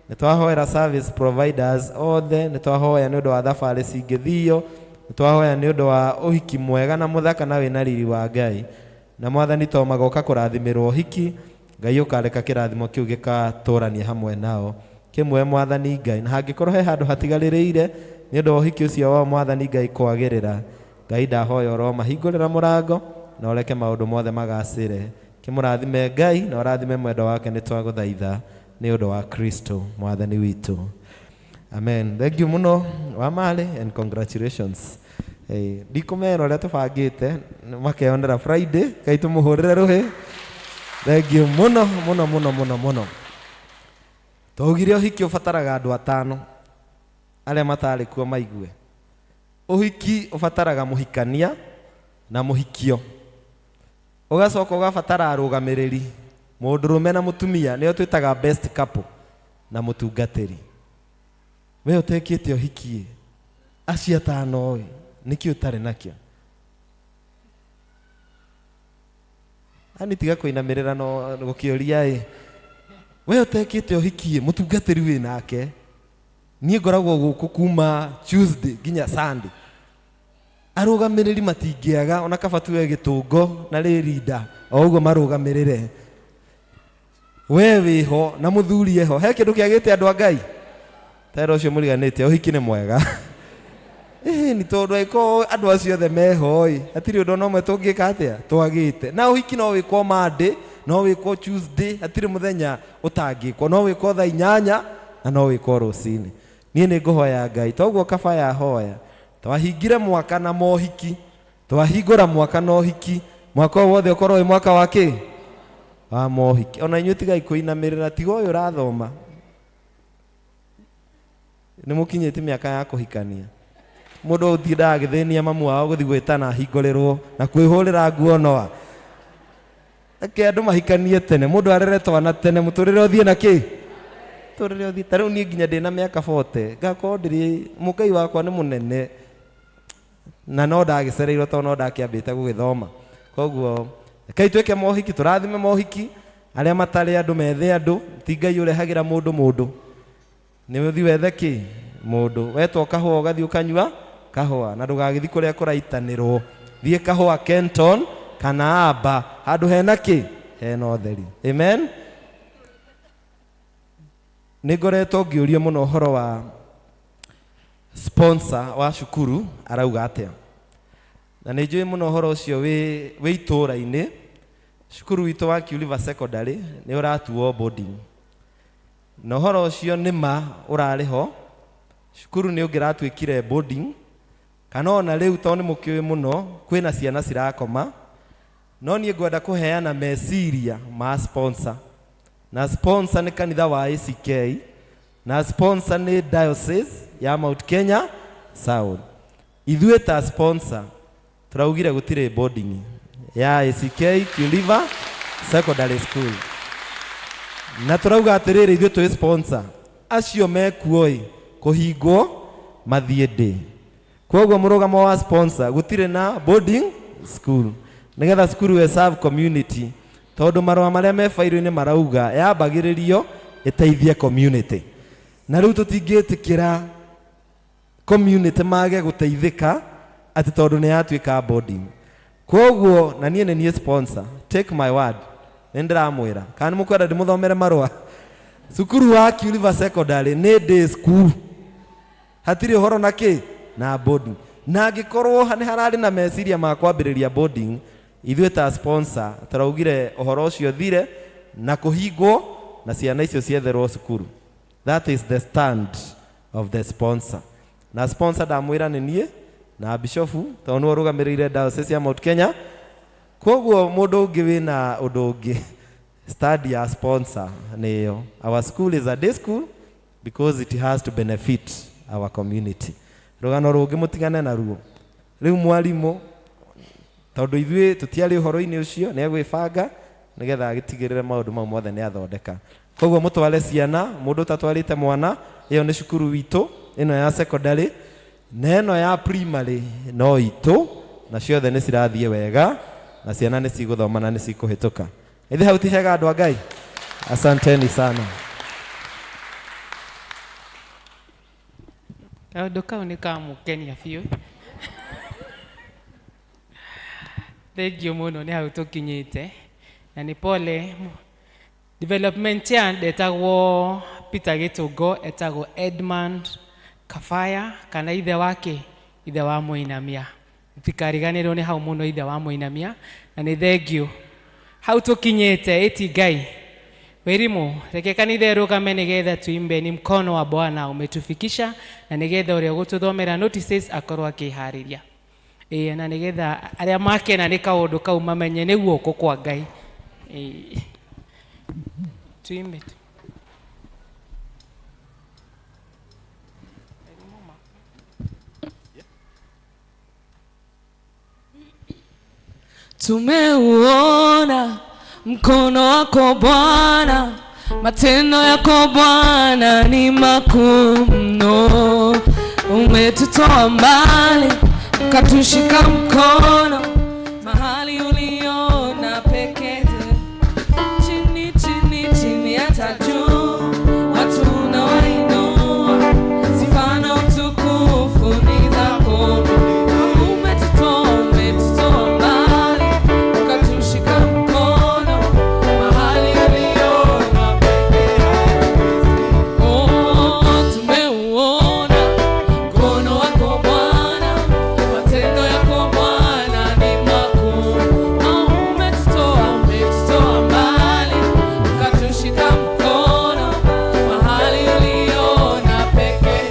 Nĩ twahoera service providers othe, nĩ twahoya nĩ ũndũ wa thabarĩ cingĩthio, nĩ twahoya nĩ ũndũ wa ũhiki mwega na mũthaka na wĩna riri wa Ngai. Na Mwathani to magoka kũrathimĩrwo ũhiki, Ngai ũkareka kĩrathimo kĩu gĩkatũrania hamwe nao. Kĩmwe Mwathani Ngai, na hangĩkorwo he handũ hatigarĩrĩire nĩ ũndũ wa ũhiki ũcio wao Mwathani Ngai kwagĩrĩra, Ngai ndahoya ũromahingũrĩra mũrango na ũreke maũndũ mothe magacĩre. Kĩmũrathime Ngai na ũrathime mwendwa wake, nĩ twagũthaitha nĩ ũndũ wa Kristo Mwathani witũ. Amen. Thank you mũno Wamale and congratulations. Hey, ndikũmera ũrĩa tũbangĩte makeyonera Friday, Ngai tũmũhũrĩre rũhĩ. Thank you mũno mũno mũno mũno mũno. Twaugire ũhiki ũbataraga andũ atano arĩa matarĩ kuo maigue. Ũhiki ũbataraga mũhikania na mũhikio. Ũgacoka ũgabatara arũgamĩrĩri, mũndũrũme na mũtumia, nĩo twĩtaga best couple, na mũtungatĩri. We ũtekĩte ũhiki ĩ, acio atano ĩ, nĩkĩ ũtarĩ nakĩo? Ani tiga kũinamĩrĩra no gũkĩũria ĩ, we ũtekĩte ũhiki ĩ, mũtungatĩri wĩ nake. Niĩ ngoragwo gũkũ kuma Tuesday nginya Sunday. Arũgamĩrĩri matingĩaga ona kaba tuwe gĩtũngo na rĩrinda o ũguo marũgamĩrĩre. We wĩho na mũthuri eho, he kĩndũ kĩagĩte andũ a Ngai? Tera ũcio mũriganĩte, ũhiki nĩ mwega. Ĩĩ nĩ tondũ angĩkorwo andũ acio othe meho ĩ, hatirĩ ũndũ ona ũmwe tũngĩka atĩa twagĩte. Na ũhiki no wĩkwo Monday, no wĩkwo Tuesday, hatirĩ mũthenya ũtangĩkwo, no wĩkwo thaa 8 na no wĩkwo rũcinĩ. Niĩ nĩ ngũhoya Ngai, toguo kaba yahoya. Twahingire mwaka na mohiki, twahingũra mwaka na ũhiki, mwaka ũyũ wothe ũkorwo wĩ mwaka wa kĩ? Wa mohiki. Ona inyuĩ tigai kũinamĩrĩra, tiga ũyũ ũrathoma. Nĩ mũkinyĩtie mĩaka ya kũhikania. Mũndũ ũtindaga agĩthĩnia mamu wao gũthiĩ gwĩtana ahingũrĩrwo na kwĩhũrĩra nguo noa. Reke andũ mahikanie tene, mũndũ arere twana tene, mũtũrĩre ũthiĩ na kĩ? Mũtũrĩre ũthiĩ. Ta rĩu niĩ nginya ndĩna mĩaka 40, ngakorwo ndĩrĩ, mũngai wakwa nĩ mũnene. Na no ndagĩcereirwo tondũ no ndakĩambĩte gũgĩthoma. Koguo rekei twĩke mohiki, tũrathime mohiki, arĩa matarĩ andũ methe andũ, ti Ngai ũrehagĩra mũndũ mũndũ. Nĩ ũthiĩ wethe kĩ? Mũndũ. Wetwo kahũa ũgathiĩ ũkanyua kahũa, na ndũgagĩthiĩ kũrĩa kũraitanĩrwo. Thiĩ kahũa Kenton kana Aba, handũ hena kĩ? Hena ũtheri. Amen. Nĩ ngoretwo ngĩũrio mũno ũhoro wa sponsor wa cukuru arauga atĩa. Na nĩ njũĩ mũno ũhoro ũcio wĩ itũũra-inĩ. Cukuru witũ wa Kiuliva Secondary nĩ ũratuo boarding. Na ũhoro ũcio nĩ ma ũrarĩ ho, cukuru nĩ ũngĩratuĩkire boarding, kana ona rĩu tondũ nĩ mũkĩũĩ mũno kwĩna ciana cirakoma, no niĩ ngwenda kũheana meciria ma sponsor. Na sponsor nĩ kanitha wa ACK, na sponsor nĩ diocese ya Mount Kenya South. Ithuĩ ta sponsor tũraugire gũtirĩ boarding ya ACK Kiuliva Secondary School. Na tũrauga atĩrĩrĩ, ithuĩ twĩ sponsor, acio mekuo ĩ kũhingwo mathiĩ ndĩ. Koguo mũrũgamo wa sponsor gũtirĩ na boarding school, nĩgetha cukuru ĩ serve community, tondũ marũa marĩa me bairũ-inĩ marauga yambagĩrĩrio ĩteithie community. Na rĩu tũtingĩtĩkĩra community mage gũteithĩka atĩ tondũ nĩ yatuĩka boarding. Koguo na niĩ nĩ niĩ sponsor, take my word, nĩ ndĩramwĩra, kana nĩ mũkwenda ndĩmũthomere marũa? Cukuru wa Kiuliva Secondary nĩ day school, hatirĩ ũhoro na kĩ na boarding. Na angĩkorwo nĩ hararĩ na meciria ma kwambĩrĩria boarding, ithuĩ ta sponsor tũraugire ũhoro ũcio thire na kũhingwo na ciana icio cietherwo cukuru. That is the stand of the sponsor. Na sponsor ndamwĩra nĩ niĩ na bishofu, tondũ nĩwe ũrũgamĩrĩire diocese ya Mount Kenya. Koguo mũndũ ũngĩ wĩna ũndũ ũngĩ, stand ya sponsor nĩ ĩyo. Our school is a day school because it has to benefit our community. Rũgano rũngĩ mũtigane naruo. Rĩu mwarimũ, tondũ ithuĩ tũtiarĩ ũhoro-inĩ ũcio, nĩ egwĩbanga nĩgetha agĩtigĩrĩre maũndũ mau mothe nĩ athondeka. Koguo mũtware ciana, mũndũ ũtatwarĩte mwana, ĩyo nĩ cukuru witũ, ĩno ya secondary, na ĩno ya primary no itũ, na ciothe nĩ cirathiĩ wega, na ciana nĩ cigũthoma na nĩ cikũhĩtũka. Ithe hau ti hega andũ a Ngai? Asanteni sana. Kaũndũ kau nĩ kamũkenia biũ. Thengiũ mũno nĩ hau tũkinyĩte. Na nĩ pole development chair ndetagwo Peter Gĩtũngo, etagwo Edmund Kafaya kana ithe wake, ithe wa Mũinamia. Mũtikariganĩrwo nĩ hau mũno, ithe wa Mũinamia. Na nĩ thengiũ hau tũkinyĩte. Ĩti Ngai Wĩrimũ, reke kanitha ĩrũgame nĩgetha tuimbe ni mkono wa Bwana umetufikisha, na nĩgetha ũrĩa ũgũtũthomera notices akorwo akĩharĩria. Ĩĩ, na nĩgetha arĩa makena nĩ kaũndũ kau mamenye nĩ guoko kwa Ngai. Ĩĩ. Tuimbe tu. Tumeuona mkono wako Bwana, matendo yako Bwana ni makuu mno. Umetutoa mbali, ukatushika mkono, mahali uliona pekee. Chini chini chini hata juu, watu unawainua, sifa na utukufu ni zako. Umetutoa mbali, ukatushika mkono, mahali uliona pekee. Oh, tumeuona mkono wako Bwana, matendo yako Bwana ni makuu. Oh, umetutoa mbali, ukatushika mkono, mahali uliona pekee.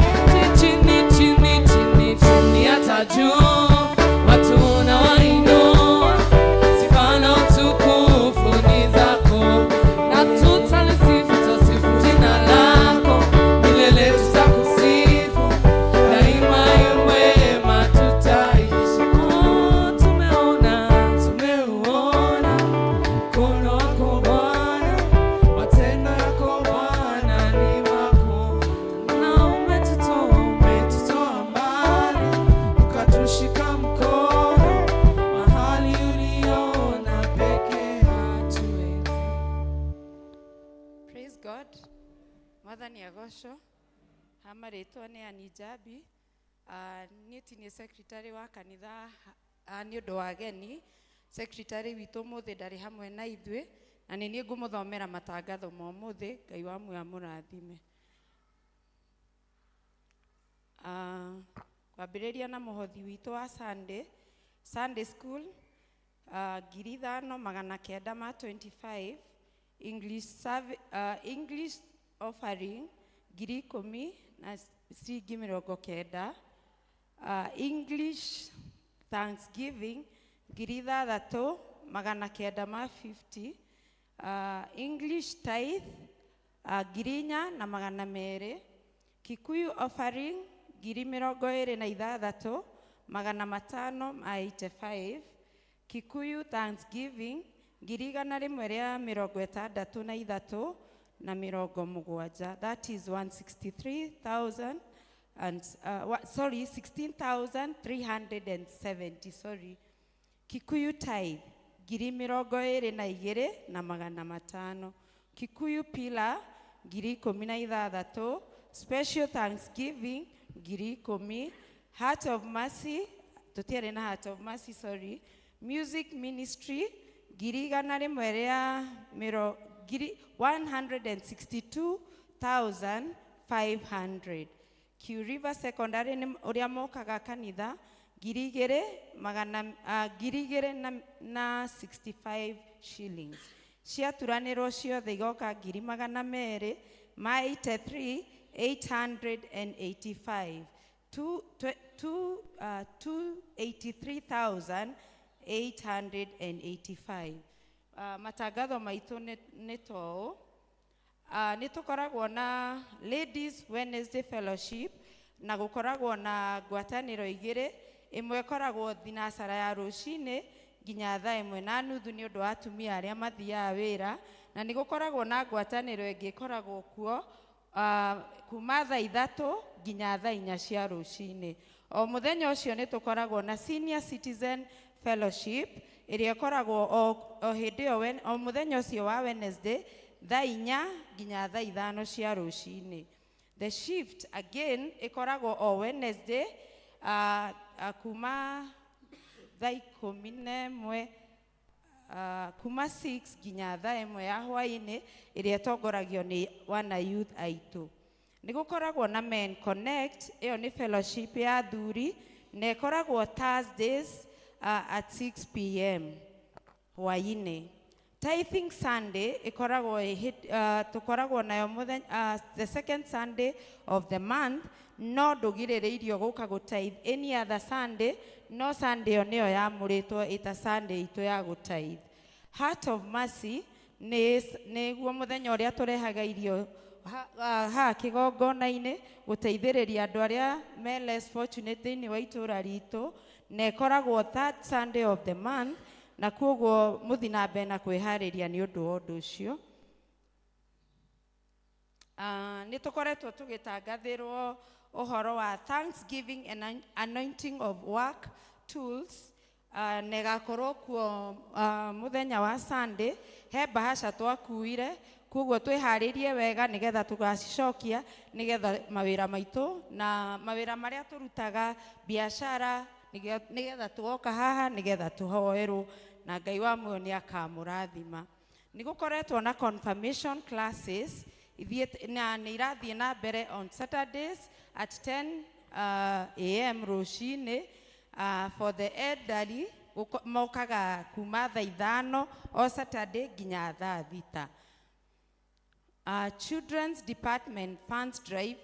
Chini chini chini chini hata juu, watu unawainua, sifa na utukufu ni zako. Na tutalisifu, tutasifu jina lako, milele tutakusifu, daima wema tutaishi. Oh, tumeona, tumeuona mkono wako Bwana, matendo yako Bwana ni makuu. Na umetutoa mbali, ukatushika mkono, mahali uliona pekee hatuwezi. Praise God. Mwathani agocwo. Ha marĩtwa nĩ Ann Njambi. Niĩ ti niĩ secretary wa kanitha, nĩ ũndũ wa ageni. Secretary witũ ũmũthĩ ndarĩ hamwe na ithuĩ, na nĩ niĩ ngũmũthomera matangatho ma ũmũthĩ. Ngai wa muoyo amũrathime. Kwambĩrĩria na mũhothi witũ wa Sunday school, 5,925. English offering 10,000 na ciringi 90. English Thanksgiving 6,950. English tithe 4,200. Kikuyu offering 26,585. Kikuyu Thanksgiving 163,670. That is 163,000 and sorry, 16,370, sorry. Kikuyu tithe 22,500. Kikuyu pillar 16,000. Special Thanksgiving 10,000. Heart of Mercy, tutiarĩ na Heart of Mercy, sorry. Music Ministry 100,000 rĩa mĩro ngiri 162,500. Q River Secondary nĩ ũrĩa mokaga kanitha 2,000 2,000 na 65 shillings. Ciaturanĩrwo ciothe igoka 283,885. 283,885. Matangatho maitũ nĩ toũ. Nĩ tũkoragwo na Ladies Wednesday Fellowship, na gũkoragwo na ngwatanĩro igĩrĩ. Ĩmwe ĩkoragwo thinacara ya rũcinĩ nginya thaa 1:30 nĩ ũndũ wa atumia arĩa mathiaga wĩra, na nĩ gũkoragwo na ngwatanĩro ĩngĩ ĩkoragwo kuo kuma thaa 3 nginya thaa 4 cia rũcinĩ. O mũthenya ũcio nĩ tũkoragwo na Senior Citizen Fellowship ĩrĩa ĩkoragwo o hĩndĩ ĩyo, o mũthenya ũcio wa Wednesday thaa 4 nginya thaa 5 cia rũcinĩ. The Shift again ĩkoragwo o Wednesday kuma thaa 11, kuma 6 nginya thaa 1 ya hwaĩ-inĩ, ĩrĩa ĩtongoragio nĩ wana youth aitũ. Nĩ gũkoragwo na Men Connect, ĩyo nĩ fellowship ya athuri na ĩkoragwo Thursdays at 6 p.m. hwaĩ-inĩ. Tithing Sunday ĩkoragwo tũkoragwo nayo mũthenya the second Sunday of the month, no ndũgirĩrĩirio gũka gũtithe any other Sunday, no Sunday ĩyo nĩyo yamũrĩtwo ĩta Sunday itũ ya gũtithe. Heart of Mercy nĩ nĩguo mũthenya ũrĩa tũrehaga irio haha kĩgongona-inĩ gũteithĩrĩria andũ arĩa me less fortunate thĩinĩ wa itũũra ritũ, na ĩkoragwo third Sunday of the month, na koguo mũthi na mbere na kwĩharĩria nĩ ũndũ wa ũndũ ũcio. Nĩ tũkoretwo tũgĩtangathĩrwo ũhoro wa Thanksgiving and anointing of work tools, na ĩgakorwo kuo mũthenya wa Sunday. He bahasha twakuire, koguo twĩharĩrie wega nĩgetha tũgacicokia, nĩgetha mawĩra maitũ na mawĩra marĩa tũrutaga biacara, nĩgetha tũgoka haha nĩgetha tũhoerwo na Ngai wa muoyo nĩ akamũrathima. Nĩ gũkoretwo na confirmation classes ithiĩte na nĩ irathiĩ na mbere on Saturdays at 10 am rũcinĩ. For the elderly mokaga kuma thaa 5 o Saturday nginya thaa 6. Children's Department Funds Drive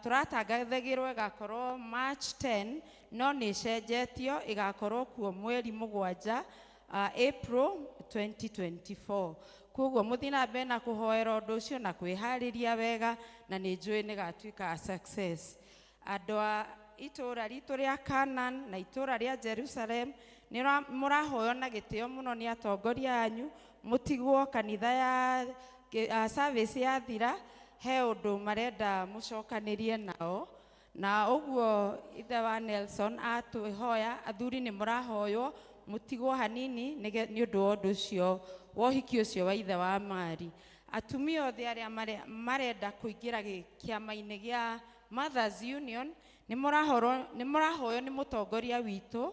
tũratangathagĩrwo ĩgakorwo March 10, no nĩ ĩcenjetio ĩgakorwo kuo mweri 7, April 2024. Koguo mũthiĩ na mbere na kũhoera ũndũ ũcio na kwĩharĩria wega, na nĩ njũĩ nĩ gatuĩka a success. Andũ a itũũra ritũ rĩa Canaan na itũũra rĩa Jerusalem nĩ mũrahoywo na gĩtĩo mũno nĩ atongoria anyu mũtigwo kanitha ya service yathira, he ũndũ marenda mũcokanĩrie nao, na ũguo ithe wa Nelson atwĩhoya athuri nĩ mũrahoywo mũtigwo hanini nĩ ũndũ wa ũndũ ũcio wa ũhiki ũcio wa ithe wa Mari. Atumia othe arĩa marenda kũingĩra kĩama-inĩ gĩa Mothers Union nĩ mũrahoywo nĩ mũtongoria witũ,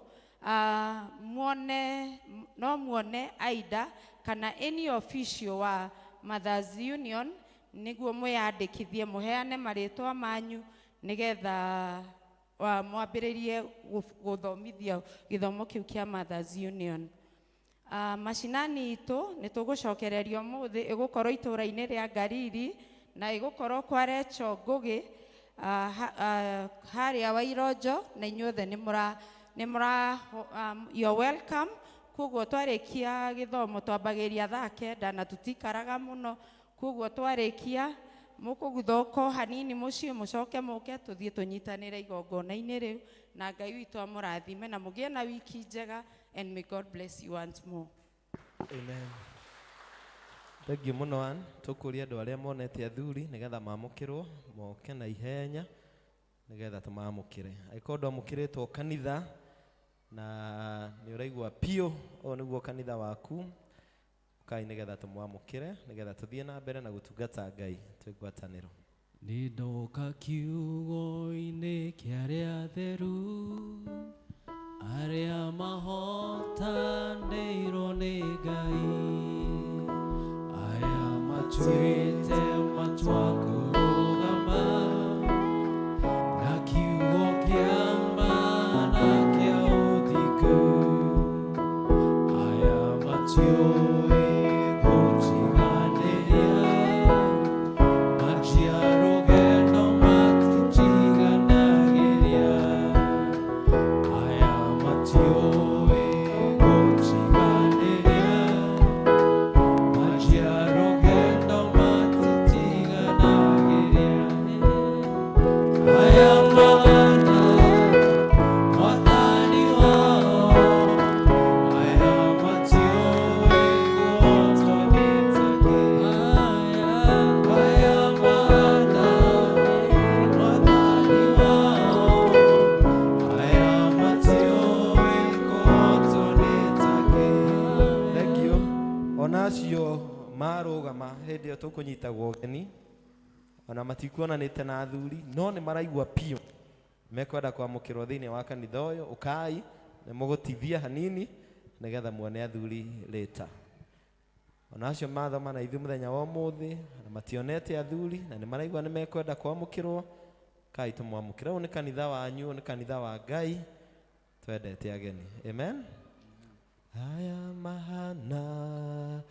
muone no muone Aida kana any official wa Mothers Union nĩguo mwĩyandĩkithie, mũheane marĩtwa manyu nĩgetha mwambĩrĩrie gũthomithio gĩthomo kĩu kĩa Mothers Union. Macinani itũ nĩ tũgũcokereria ũmũthĩ, ĩgũkorwo itũũra-inĩ rĩa Ngariri na ĩgũkorwo kwa Recho Ngũgĩ, harĩa Waironjo, na inyuothe nĩ mũra nĩ mũra you're welcome. Koguo twarĩkia gĩthomo twambagĩria thaa 9 na tũtikaraga mũno, koguo twarĩkia mũkũguthũka hanini mũciĩ mũcoke mũke tũthiĩ tũnyitanĩre igongona-inĩ rĩu, na Ngai witũ amũrathime na mũgĩe na wiki njega, and may God bless you once more. Amen. Thank you mũno Ann. Tũkũria andũ arĩa monete athuri nĩgetha mamũkĩrwo moke na ihenya nĩgetha tũmamũkĩre. Angĩkorwo ndwamũkĩrĩtwo kanitha na nĩ ũraigua piũ ũyũ nĩguo kanitha waku, ũkai nĩgetha tũmwamũkĩre nĩgetha tũthiĩ na mbere na gũtungata Ngai twĩ ngwatanĩro. Nĩ ndoka kiugo-inĩ kĩa arĩa atheru, arĩa mahotanĩirwo nĩ Ngai, aya matuĩte matua kũrũgama na kiugo kĩa ma na kĩa ũthingu, aya matiũĩ gũtiganĩria, manjia rũgendo matitiganagĩria, aya matiũĩ gũtiganĩria, manjia rũgendo matitiganagĩria, aya mana mwathani wao, aya matiũĩ kũhotwo nĩ takĩ, aya mana mwathani wao, aya matiũĩ kũhotwo nĩ takĩ. Thank you. Ona acio marũgama hĩndĩ ĩyo tũkũnyitagwo ũgeni. Ona matikuonanĩte na athuri no nĩ maraigua piũ mekwenda kwamũkĩrwo thĩinĩ wa kanitha ũyũ. Ũkai nĩ mũgũtithia hanini nĩgetha muone athuri later. Ona acio mathoma na ithuĩ mũthenya wa ũmũthĩ na mationete athuri na nĩ maraigua nĩ mekwenda kwamũkĩrwo, kai tũmwamũkĩre. Ũyũ nĩ kanitha wanyu, ũyũ nĩ kanitha wa Ngai, twendete ageni. Amen. Aya mahana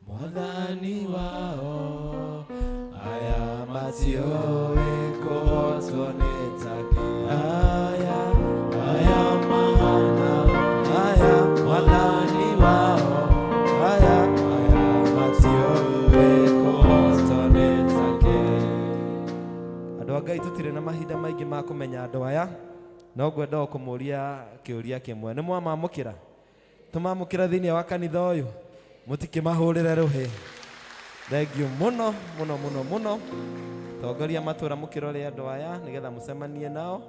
mwathani wao, aya matiũĩ kũhotwo nĩ takĩ. Aya, aya mahana, aya mwathani wao, aya, aya matiũĩ kũhotwo nĩ takĩ. Andũ a Ngai tũtirĩ na mahinda maingĩ ma kũmenya andũ aya, no ngwenda o kũmũria kĩũria kĩmwe. Nĩ mwamamũkĩra? Tũmamũkĩra thĩinĩ wa kanitha ũyũ, mũtikĩmahũrĩre rũhĩ. Thengiũ mũno mũno mũno mũno. Tongoria matũra mũkĩrore andũ aya nĩgetha mũcemanie nao.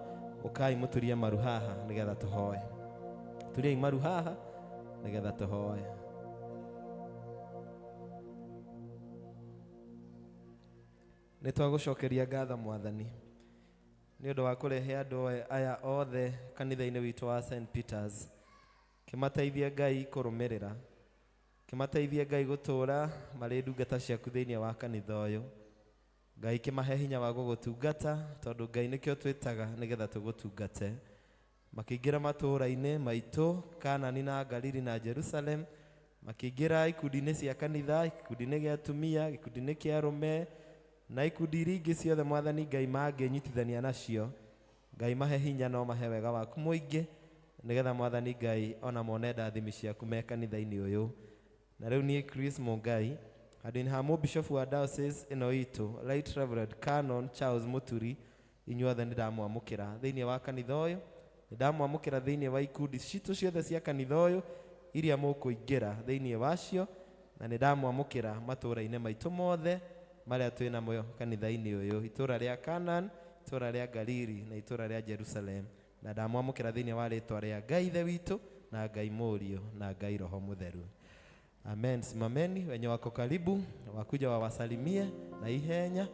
Ũkai mũturie maru haha nĩgetha tũhoe. Turiai maru haha nĩgetha tũhoe. Nĩ twagũcokeria ngatho Mwathani nĩ ũndũ wa kũrehe andũ aya othe kanitha-inĩ witũ wa St. Peters. Kĩmateithie Ngai kũrũmĩrĩra, kĩmateithie Ngai gũtũũra marĩ ndungata ciaku thĩinĩ wa kanitha ũyũ. Ngai kĩmahe hinya wa gũgũtungata, tondũ Ngai nĩkĩo twĩtaga nĩgetha tũgũtungate. Makĩingĩra matũũra-inĩ maitũ Kanani na Galili na Jerusalem, makĩingĩra ikundi-inĩ cia kanitha, gĩkundi-inĩ gĩa atumia, gĩkundi-inĩ kĩa arũme na ikundi iria ingĩ ciothe Mwathani Ngai mangĩnyitithania nacio. Ngai mahe hinya no mahe wega waku mũingĩ nĩgetha Mwathani Ngai ona mone ndathimi ciaku me kanitha-inĩ ũyũ. Na rĩu niĩ Chris Mungai handũ-inĩ ha mũbishofu wa diocese ĩno itũ Right Reverend Canon Charles Muturi, inyuothe nĩ ndamwamũkĩra thĩinĩ wa kanitha ũyũ, nĩ ndamwamũkĩra thĩinĩ wa ikundi citũ ciothe cia kanitha ũyũ iria mũkũingĩra thĩinĩ wacio, na nĩ ndamwamũkĩra matũũra-inĩ maitũ mothe marĩa twĩ namo kanitha-inĩ ũyũ, itũũra rĩa Canaan, itũũra rĩa Galili na itũũra rĩa Jerusalem. Na ndamwamũkĩra thĩinĩ wa rĩtwa rĩa Ngai Ithe witũ na Ngai Mũriũ na Ngai Roho Mũtheru. Amen. Simameni wenye wako karibu wakuja wawasalimie na ihenya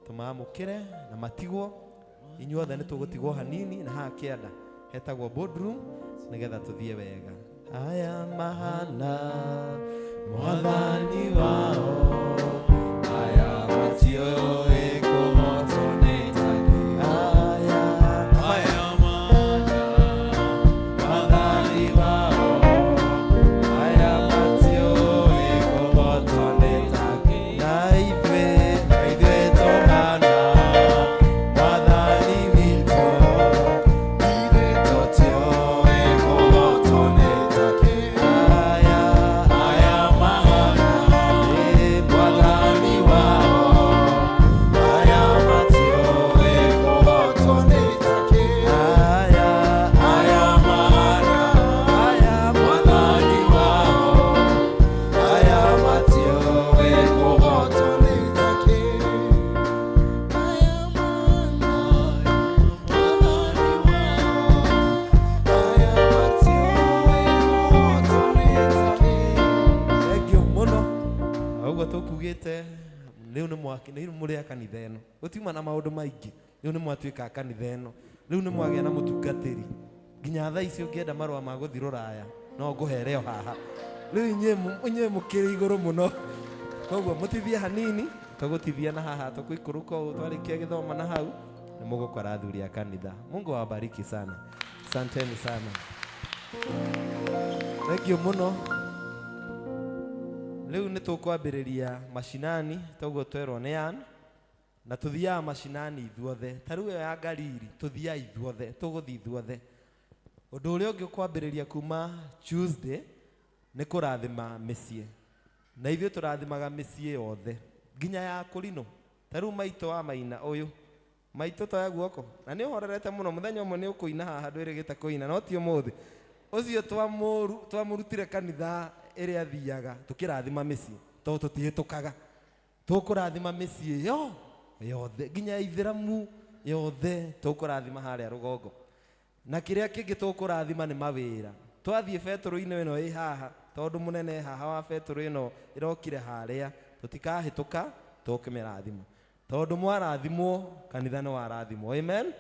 tũmamũkĩre na matigwo. Inyuothe nĩ tũgũtigwo hanini na haha kĩanda hetagwo boardroom nĩgetha tũthiĩ wega. Aya mahana mwathani wao, aya matiũĩ kũhotwo nĩ takĩ. Aya, Aya mahana mwathani wao, aya matiũĩ kũhotwo nĩ takĩ. Na ithuĩ, na ithuĩ tũhana mwathani witũ, Ithuĩ tũtiũĩ kũhotwo nĩ takĩ. Aya, Aya mahana ĩ mwathani wao, aya matiũĩ kũhotwo nĩ takĩ. Aya, Aya mahana aya mwathani wao, aya matiũĩ kũhotwo nĩ takĩ. Aya mahana mwathani wao, aya matiũĩ kũhotwo nĩ takĩ. Thengiũ mũno. Na ũguo tũkugĩte rĩu nĩ mwaki rĩu mũrĩ a kanitha ĩno, gũtiuma na maũndũ maingĩ, rĩu nĩ mwatuĩka a kanitha ĩno, rĩu nĩ mwagĩa na mũtungatĩri. Nginya thaa ici ũngĩenda marũa ma gũthiĩ rũraya no ngũhere o haha. Rĩu inyuĩ mũkĩrĩ igũrũ mũno, koguo mũtithie hanini, tũgũtithia na haha tũkũikũrũka ũũ twarĩkia gĩthomo na hau nĩ mũgũkora athuri a kanitha. Mungu awabariki sana, asanteni sana, thengiũ mũno. Rĩu nĩ tũkwambĩrĩria macinani toguo twerwo nĩ Ann, na tũthiaga macinani ithuothe. Ta rĩu ĩyo ya Galili tũthiaga ithuothe, tũgũthiĩ ithuothe. Ũndũ ũrĩa ũngĩ ũkwambĩrĩria kuma Tuesday nĩ kũrathima mĩciĩ, na ithuĩ tũrathimaga mĩciĩ yothe nginya ya kũrinũ. Ta rĩu maitũ wa Maina ũyũ, maitũ toya guoko na nĩ ũhorerete mũno, mũthenya ũmwe nĩ ũkũina haha ndwĩrĩgĩte kũina no ti ũmũthĩ. Ũcio twamũrutire kanitha ĩrĩa athiaga tũkĩrathima mĩciĩ, tondũ tũtihĩtũkaga. Tũkũrathima mĩciĩ yo yothe nginya ya ithĩramu yothe tũkũrathima harĩa rũgongo. Na kĩrĩa kĩngĩ tũkũrathima nĩ mawĩra. Twathiĩ betũrũ-inĩ ĩno ĩ haha, tondũ mũnene haha wa betũrũ ĩno ĩrokire harĩa, tũtikahĩtũka tũkĩmĩrathima. Tondũ mwarathimwo kanitha nĩ warathimwo. Amen.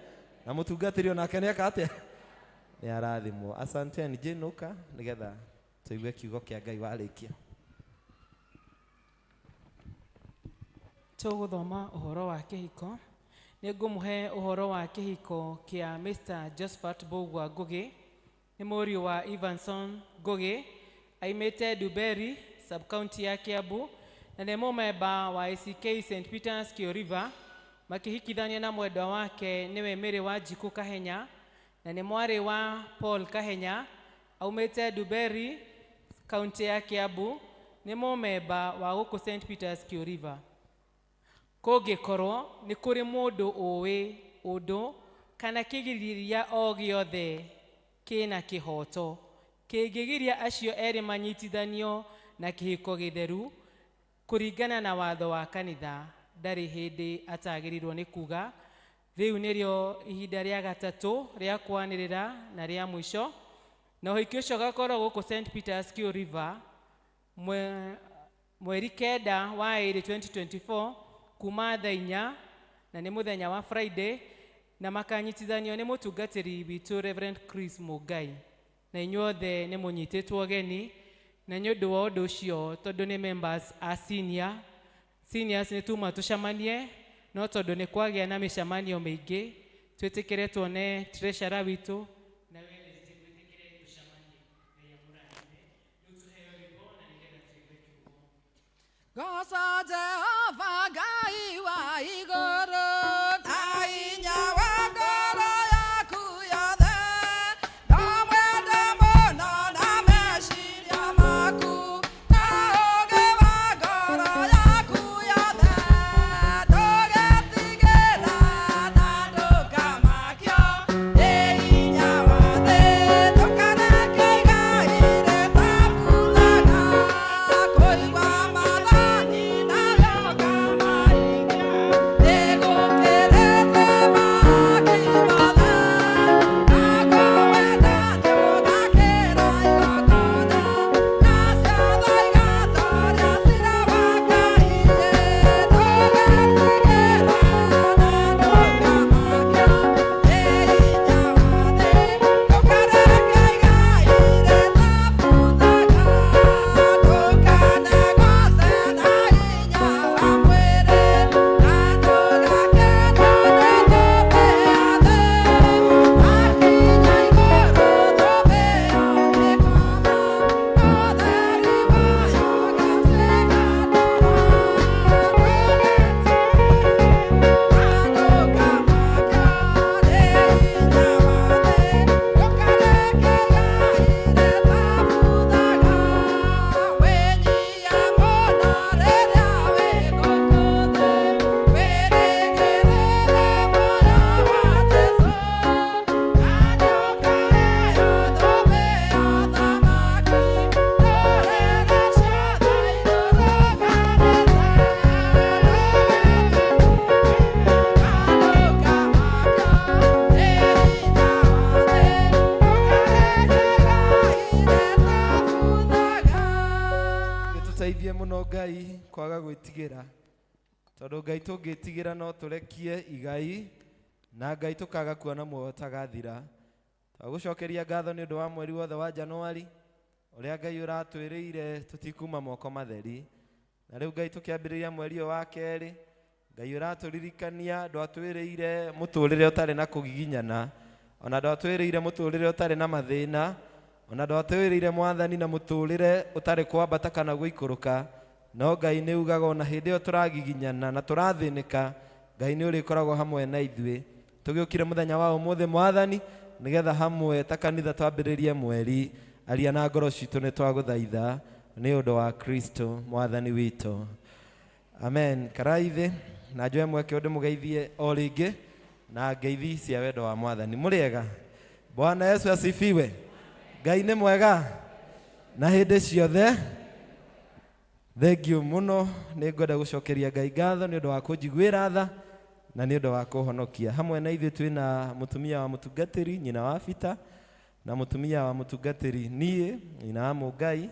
Na mũtungatĩri onake nĩ eka atĩa? Nĩ arathimwo. Asanteni. Jane ũka nĩgetha tũigue kiugo kĩa Ngai warĩkia. Tũgũthoma ũhoro wa kĩhiko. Nĩ ngũmũhe ũhoro wa kĩhiko kĩa Mr. Josephat Mbũgua Ngũgĩ. Nĩ mũriũ wa Evanson Ngũgĩ, aimĩte Nduberi, sub-county ya Kiambu, na nĩ mũmemba wa ACK St. Peters Kĩũriva, makĩhikithania na mwendwa wake nĩwe Mary Wanjikũ Kahenya, na nĩ mwarĩ wa Paul Kahenya, aumĩte Nduberi, kaunti ya Kiambu, nĩ mũmemba wa gũkũ St. Peters Kĩũriva. Kũngĩkorwo nĩ kũrĩ mũndũ ũĩ ũndũ kana kĩgirĩrĩria o gĩothe kĩna kĩhoto kĩngĩgiria acio erĩ manyitithanio na kĩhiko gĩtheru kũringana na watho wa kanitha, ndarĩ hĩndĩ atagĩrĩirwo nĩ kuga rĩu nĩrĩo ihinda rĩa gatatũ rĩa kwanĩrĩra na rĩa mũico, na ũhiki ũcio ũgakorwo gũkũ St. Peters Kĩũriva mweri 9 wa 2 2024 kuma thaa 4, na nĩ mũthenya wa Friday, na makanyitithanio nĩ mũtungatĩri witũ Reverend Chris Mugai. Na inyuothe nĩ mũnyitĩtwo ũgeni, na nĩ ũndũ wa ũndũ ũcio tondũ nĩ members a senior seniors nĩ tuma tũcemanie, no tondũ nĩ kwagĩa na mĩcemanio mĩingĩ twĩtĩkĩre tuone treasurer witũ na Wednesday twĩtĩkĩre tũcemanie. Ngai amũrathime. Rĩu tũheo rwĩmbo na nĩgetha tũigue kiugo. Goca Jehova Ngai wa igũrũ na hinya wa ngoro yaku yothe, no mwende mũno na meciria maku na ũũgĩ wa ngoro yaku yothe, ndũgetigĩra na ndũkamakio nĩ hinya wa thĩ, ndũkareke igai rĩtabuthaga kũigua maathani nayo ũkamahingia, nĩgũkĩrĩte mahaki mothe, na kũwenda nĩũgakĩra igongona, na ciothe igatooria ciira wa Ngai, ndũgetigĩra na ndũkamakio nĩ hinya wa thĩ, ndũkareke igai rĩtabuthaga, ndũkanegoce na hinya wa mwĩrĩ, na ndũgakenio nĩ thũmbĩ ya thĩ, wakinya igũrũ thũmbĩ ĩyo ĩkoma, ũtheri wayo ũgatuĩka nduma, ndũgetigĩre na ndũkamakio nĩ hinya wa thĩ, ndũkareke igai rĩtabuthaga, wĩnyihie mũno rĩrĩa wĩ gũkũ thĩ, wĩrĩgĩrĩre muoyo wa Jesũ, na nĩũkaheo thũmbĩ ya ũthamaki, ndũrĩrĩ ciothe irũrũnganĩte, ndũgetigĩre na ndũkamakio nĩ hinya wa thĩ, ndũkareke igai rĩtabuthaga. Gĩtũteithie mũno Ngai kwaga gwĩtigĩra, tondũ Ngai tũngĩtigĩra no tũrekie igai na Ngai tũkaga kuona muoyo ũtagathira. Twagũcokeria ngatho nĩ ũndũ wa mweri wothe wa Januari ũrĩa Ngai ũratwĩrĩire tũtikuma moko matheri, na rĩu Ngai tũkĩambĩrĩria mweri ũyũ wa kerĩ, Ngai ũratũririkania ndwatwĩrĩire mũtũrĩre ũtarĩ na kũgiginyana, ona ndwatwĩrĩire mũtũrĩre ũtarĩ na mathĩna, ona ndwatwĩrĩire mwathani na mũtũrĩre ũtarĩ kwambata kana gũikũrũka, no Ngai nĩ ugaga ona hĩndĩ ĩyo tũragiginyana na tũrathĩnĩka, Ngai nĩ ũrĩkoragwo hamwe na ithuĩ. Tũgĩũkire mũthenya wa ũmũthĩ mwathani nĩgetha hamwe ta kanitha twambĩrĩrie mweri, aria na ngoro citũ nĩ twagũthaitha nĩ ũndũ wa Kristo mwathani witũ. Amen. Karaithi na njoe mweke ũndũ mũgeithie o rĩngĩ na ngeithi cia wendo wa mwathani. Mũrĩega? Bwana Yesu asifiwe. Ngai nĩ mwega na hĩndĩ ciothe. Thengiũ mũno, nĩ ngwenda gũcokeria Ngai ngatho nĩ ũndũ wa kũnjiguĩra tha na nĩ ũndũ wa kũhonokia. Hamwe na ithuĩ twĩna mũtumia wa mũtungatĩri nyina wa Bita, na mũtumia wa mũtungatĩri niĩ nyina wa Mũngai,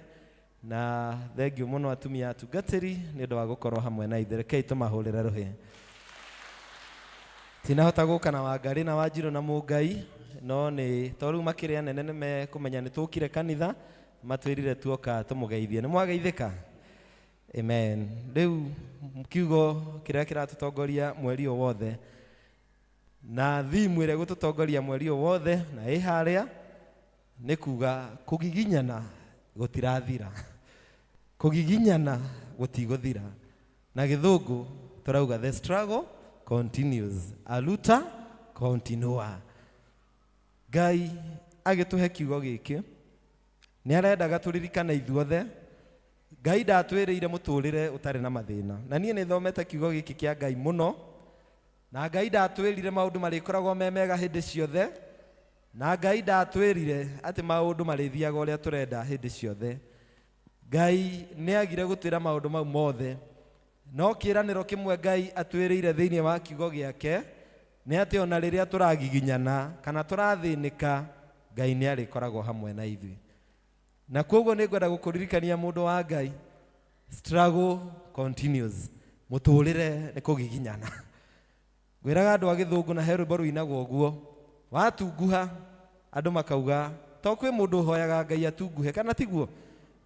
na thengiũ mũno atumia atungatĩri nĩ ũndũ wa gũkorwo hamwe na ithuĩ. Rekei tũmahũrĩre rũhĩ. Tinahota gũka na Wangarĩ na Wanjirũ na Mũngai, no nĩ to rĩu makĩrĩ anene nĩ mekũmenya nĩ tũkire kanitha, matwĩrire tuoka tũmũgeithie. Nĩ mwageithĩka? Amen. Rĩu kiugo kĩrĩa kĩratũtongoria mweri ũyũ wothe na thimu ĩrĩa ĩgũtũtongoria mweri ũyũ wothe na ĩ harĩa nĩ kuga kũgiginyana gũtirathira, kũgiginyana gũtigũthira. Na gĩthũngũ tũrauga the struggle continues, a luta continua. Ngai agĩtũhe kiugo gĩkĩ nĩ arendaga tũririkane ithuothe Ngai ndatwĩrĩire mũtũrĩre ũtarĩ na mathĩna. Na niĩ nĩ thomete kiugo gĩkĩ kĩa Ngai mũno, na Ngai ndatwĩrire maũndũ marĩkoragwo me mega hĩndĩ ciothe, na Ngai ndatwĩrire atĩ maũndũ marĩthiaga ũrĩa tũrenda hĩndĩ ciothe. Ngai nĩ agire gũtwĩra maũndũ mau mothe, no kĩĩranĩro kĩmwe Ngai atwĩrĩire thĩinĩ wa kiugo gĩake nĩ atĩ ona rĩrĩa tũragiginyana kana tũrathĩnĩka, Ngai nĩ arĩkoragwo hamwe na ithuĩ. Na koguo nĩ ngwenda gũkũririkania mũndũ wa Ngai, struggle continues, mũtũrĩre nĩ kũgiginyana. Ngwĩraga andũ a gĩthũngũ na he rwĩmbo rũinagwo ũguo, watunguha andũ makauga to kwĩ mũndũ ũhoyaga Ngai atunguhe, kana tiguo?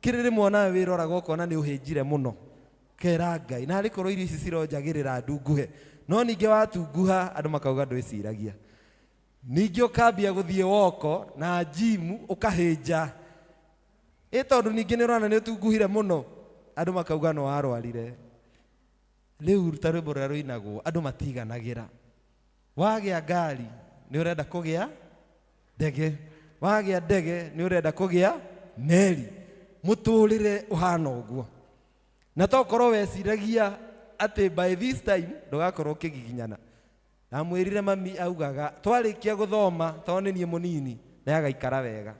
Kĩrĩ rĩmwe onawe wĩroraga ũkona nĩ ũhĩnjire mũno, kera Ngai narĩ korwo irio ici cironjagĩrĩra ndunguhe, no ningĩ watunguha andũ makauga ndwĩciragia. Ningĩ ũkambia gũthiĩ woko na njimu ũkahĩnja, ĩ tondũ ningĩ nĩ ũrona nĩ ũtunguhire mũno, andũ makauga no warwarire. Rĩu ta rwĩmbo rũrĩa rũinagwo andũ matiganagĩra. Wagĩa ngari nĩ ũrenda kũgĩa ndege, wagĩa ndege nĩ ũrenda kũgĩa meri. Mũtũrĩre ũhana ũguo. Na tokorwo weciragia atĩ by this time ndũgakorwo ũkĩgiginyana. Ndamwĩrire mami augaga twarĩkia gũthoma tondũ nĩ niĩ mũnini nĩ agaikara wega.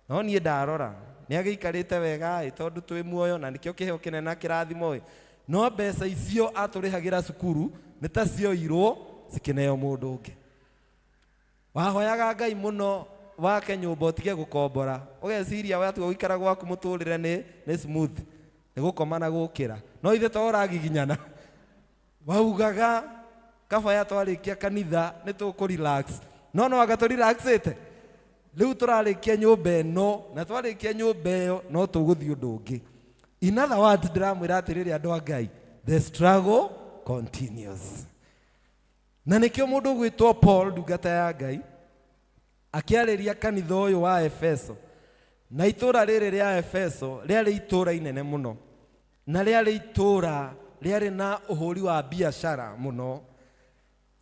No niĩ ndarora nĩ agĩikarĩte wega ĩ tondũ twĩ muoyo na nĩkĩo kĩheo kĩnene na kĩrathimo ĩ. No mbeca icio atũrĩhagĩra cukuru nĩ ta cioirwo cikĩneo mũndũ ũngĩ. Wahoyaga Ngai mũno wake nyũmba ũtige gũkombora, ũgeciria watua gũikara gwaku mũtũrĩre nĩ smooth, nĩ gũkoma na gũkĩra. No ithe to ũragiginyana. Waugaga kaba ya twarĩkia kanitha nĩ tũkũ relax, no no anga tũ relaxĩte. Rĩu tũrarĩkia nyũmba ĩno na twarĩkia nyũmba ĩyo no tũgũthiĩ ũndũ ũngĩ. In other words, ndĩramwĩra atĩrĩrĩ andũ a Ngai, the struggle continues. Na nĩkĩo mũndũ ũgwĩtwo Paul ndungata ya Ngai akĩarĩria kanitha ũyũ wa Efeso, na itũũra rĩrĩ rĩa Efeso rĩarĩ itũũra inene mũno, na rĩarĩ itũũra rĩarĩ na ũhũri wa biacara mũno.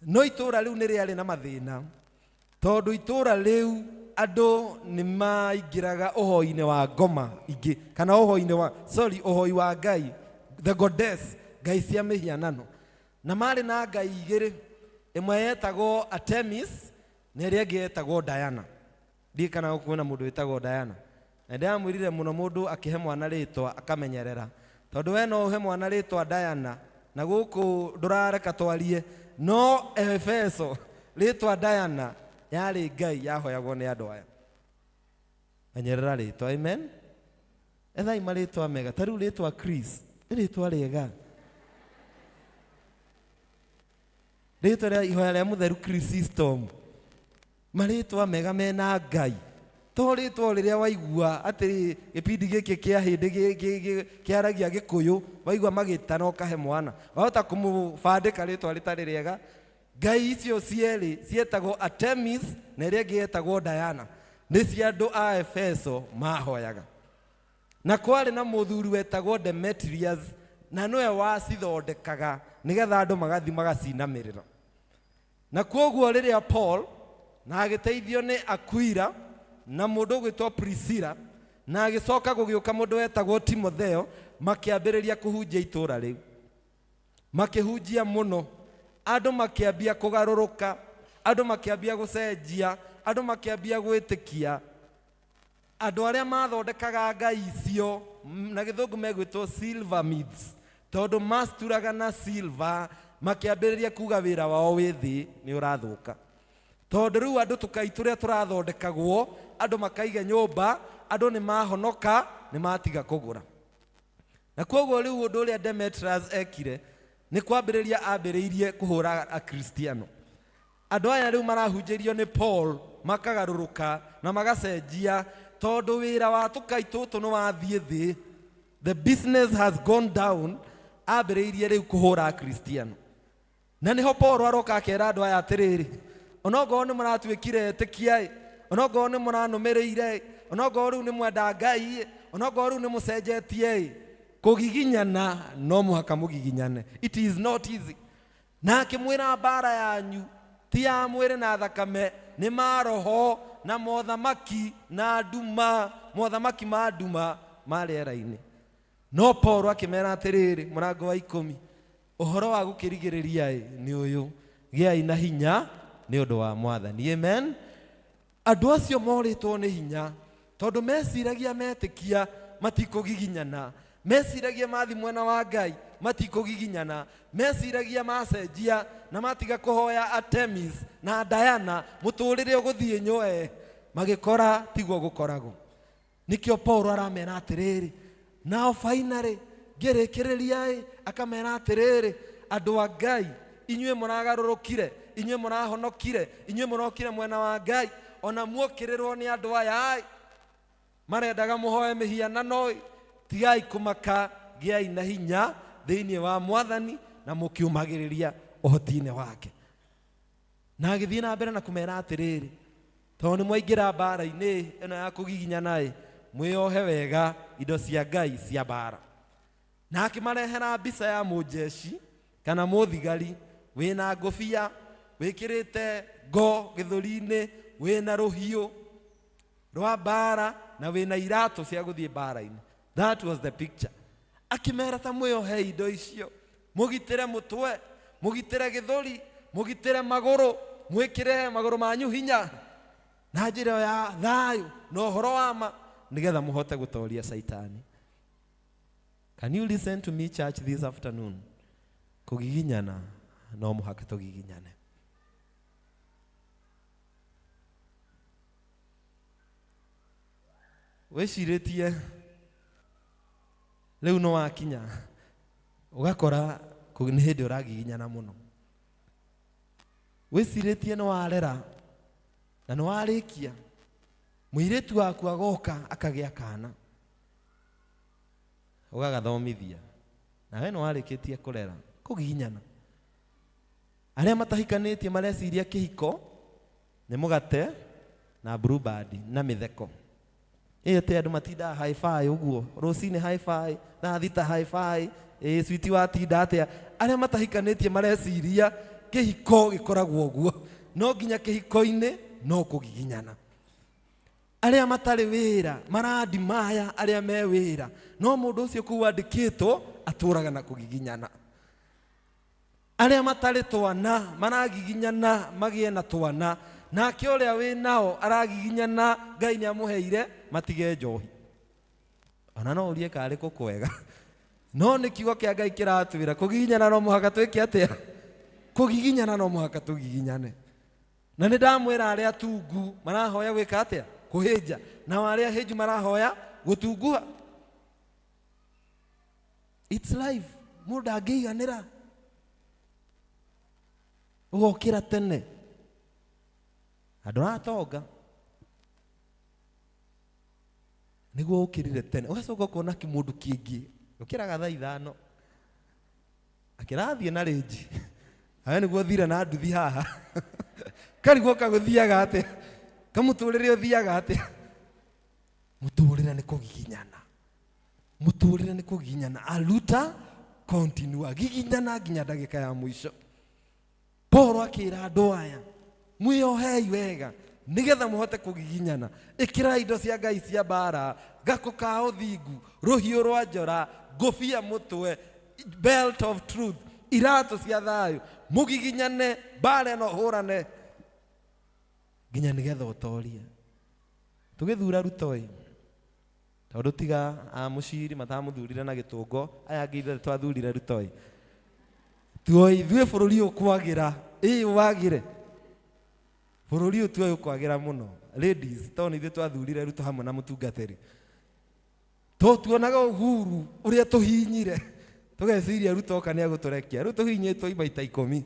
No itũũra rĩu nĩ rĩarĩ na mathĩna, tondũ itũũra rĩu andũ nĩ maingĩraga ũhoi-inĩ wa ngoma ingĩ, kana ũhoi-inĩ wa, sorry, ũhoi wa Ngai, the goddess, ngai cia mĩhianano. Na marĩ na ngai igĩrĩ, ĩmwe yetagwo Artemis na ĩrĩa ĩngĩ yetagwo Diana. Ndiũĩ kana kwĩna mũndũ wĩtagwo Diana. Na ndĩramwĩrire mũno mũndũ akĩhe mwana rĩtwa akamenyerera, tondũ we no ũhe mwana rĩtwa Diana na gũkũ ndũrareka twarie, no Efeso rĩtwa Diana yarĩ ngai yahoyagwo nĩ andũ aya. Menyerera rĩtwa, amen. Ethai marĩtwa mega, ta rĩu rĩtwa Chris nĩ rĩtwa rĩega. Rĩtwa rĩa ihoya rĩa mũtheru Chrysostom, marĩtwa mega mena Ngai. To rĩtwa rĩrĩa waigua atĩ gĩbindi gĩkĩ kĩa hĩndĩ kĩaragia Gĩkũyũ, waigua magĩtana ũkahe mwana, wahota kũmũbandĩka rĩtwa rĩtarĩ rĩega. Ngai icio cierĩ cietagwo Artemis na ĩrĩa ĩngĩ yetagwo Diana, nĩ cia andũ a Efeso mahoyaga. Na kwarĩ na mũthuri wetagwo Demetrius, na nĩwe wacithondekaga nĩgetha andũ magathiĩ magacinamĩrĩra. Na kwoguo rĩrĩa Paul na agĩteithio nĩ Aquila na mũndũ ũgwĩtwo Priscilla, na agĩcoka gũgĩũka mũndũ wetagwo Timotheo, makĩambĩrĩria kũhunjia itũũra rĩu. Makĩhunjia mũno, andũ makĩambia kũgarũrũka, andũ makĩambia gũcenjia, andũ makĩambia gwĩtĩkia. Andũ arĩa mathondekaga ngai icio na gĩthũngũ megwĩtwo silversmiths, tondũ macituraga na silver, makĩambĩrĩria kuga wĩra wao wĩ thĩ nĩ ũrathũka. Tondũ rĩu andũ tũkai tũrĩa tũrathondekagwo, andũ makaiga nyũmba, andũ nĩ mahonoka, nĩ matiga kũgũra. Na kwoguo rĩu ũndũ ũrĩa Demetrius ekire nĩ kwambĩrĩria ambĩrĩirie kũhũra Akristiano. Andũ aya rĩu marahunjĩrio nĩ Paul makagarũrũka na magacenjia tondũ wĩra wa tũkai tũtũ nĩ wathiĩ thĩ. The business has gone down. Ambĩrĩirie rĩu kũhũra Akristiano. Na nĩho Paul aroka akera andũ aya atĩrĩrĩ, onokorwo nĩ mũratuĩkire etĩkia ĩ, onokorwo nĩ mũranũmĩrĩire ĩ, onokorwo rĩu nĩ mwenda Ngai ĩ, onokorwo rĩu nĩ mũcenjetie ĩ, kũgiginyana no mũhaka mũgiginyane. It is not easy. Na akĩmwĩra mbara yanyu ti ya mwĩrĩ na thakame, nĩ maroho na mothamaki na nduma, mothamaki ma nduma ma rĩera-inĩ. No Paul akĩmera atĩrĩrĩ, mũrango wa 10, ũhoro wa gũkĩrigĩrĩria ĩ nĩ ũyũ, gĩai na hinya nĩ ũndũ wa Mwathani. Amen. Andũ acio morĩtwo nĩ hinya tondũ meciragia metĩkia matikũgiginyana, meciragia mathi mwena wa Ngai matikũgiginyana, meciragia macenjia na matiga kũhoya Artemis na Diana mũtũrĩre ũgũthiĩ nyoe, magĩkora tiguo gũkoragwo. Nĩkĩo Paul aramera atĩrĩrĩ, nao finally ngĩrĩkĩrĩria ĩ, akamera atĩrĩrĩ, andũ a Ngai, inyuĩ mũragarũrũkire, inyuĩ mũrahonokire, inyuĩ mũrokire mwena wa Ngai, ona muokĩrĩrwo nĩ andũ aya ĩ, marendaga mũhoe mĩhianano ĩ, tigai kũmaka, gĩai na hinya thĩinĩ wa Mwathani na mũkiũmagĩrĩria ũhoti-inĩ wake. Na agĩthiĩ na mbere na kũmera atĩrĩrĩ, tondũ nĩ mwaingĩra mbara-inĩ ĩno ya kũgiginyana ĩ, mwĩyohe wega indo cia Ngai cia mbara. Na akĩmarehera mbica ya mũnjeci kana mũthigari wĩna ngũbia, wĩkĩrĩte ngo gĩthũri-inĩ, wĩna rũhiũ rwa mbara na wĩna iratũ cia gũthiĩ mbara-inĩ. That was the picture. Akĩmera ta mwĩyohe indo icio, mũgitĩre mũtwe, mũgitĩre gĩthũri, mũgitĩre magũrũ, mwĩkĩre magũrũ manyu hinya na njĩra ya thayũ na ũhoro wa ma, nĩgetha mũhote gũtoria Saitani. Can you listen to me, church, this afternoon? Kũgiginyana no mũhaka tũgiginyane. Wĩcirĩtie rĩu no wakinya ũgakora nĩ hĩndĩ ũragiginyana mũno. Wĩcirĩtie nĩ warera na nĩ warĩkia, mũirĩtu waku agoka akagĩa kana, ũgagathomithia, nawe nĩ warĩkĩtie kũrera. Kũgiginyana. Arĩa matahikanĩtie mareciria kĩhiko nĩ mũgate na blue band na mĩtheko. Ĩyo te andũ matindaga hi-fi ũguo, rũcinĩ hi-fi, thaa thita hi-fi, ĩ switi watinda atĩa. Arĩa matahikanĩtie mareciria kĩhiko gĩkoragwo ũguo, no nginya kĩhiko-inĩ no kũgiginyana. Arĩa matarĩ wĩra marandimaya arĩa me wĩra, no mũndũ ũcio kũu andĩkĩtwo atũraga na kũgiginyana. Arĩa matarĩ twana maragiginyana magĩe na twana, nake ũrĩa wĩ nao aragiginyana Ngai nĩ amũheire matige njohi. Ona no ũrie karĩ kũ kwega, no nĩ kiugo kĩa Ngai kĩratwĩra kũgiginyana no mũhaka twĩke atĩa? Kũgiginyana no mũhaka tũgiginyane. Na nĩ ndamwĩra arĩa tungu marahoya gwĩka atĩa? Kũhĩnja. Nao arĩa hĩnju marahoya gũtunguha. It's life. Mũndũ ndangĩiganĩra. Ũgokĩra tene. Na ndũratonga. Nĩguo ũkĩrire tene. Ũgacoka ũkona kĩmũndũ kĩngĩ. Ũkĩraga thaa 5. Akĩrathiĩ na rĩnji. Awe nĩguo ũthire na nduthi haha. Karigwo kagũthiaga atĩa? Kamũtũrĩre ũthiaga atĩa? Mũtũrĩre nĩ kũgiginyana. Mũtũrĩre nĩ kũgiginyana. Aluta continua. Giginyana nginya ndagĩka ya mũico. Paul akĩra andũ aya, mwĩyohei wega nĩgetha mũhote kũgiginyana. Ĩkĩrai indo cia Ngai cia mbara, gako ka ũthingu, rũhiũ rwa njora, ngũbia mũtwe, belt of truth, iratũ cia thayũ. Mũgiginyane, mbara ĩno hũrane nginya nĩgetha ũtorie. Tũgĩthura Ruto ĩ, tondũ tiga a mũciri matamũthurire na gĩtũngo, aya angĩ ithuothe twathurire Ruto ĩ. Tuoĩ ithuĩ bũrũri ũyũ kwagĩra, ĩ wagĩre. Bũrũri ũyũ tuoĩ ũkwagĩra mũno. Ladies, tondũ nĩ ithuĩ twathurire Ruto hamwe na mũtungatĩri. To tuonaga Uhuru ũrĩa tũhinyire, tũgeciria Ruto oka nĩ egũtũrekia. Rĩu tũhinyĩtwo maita 10.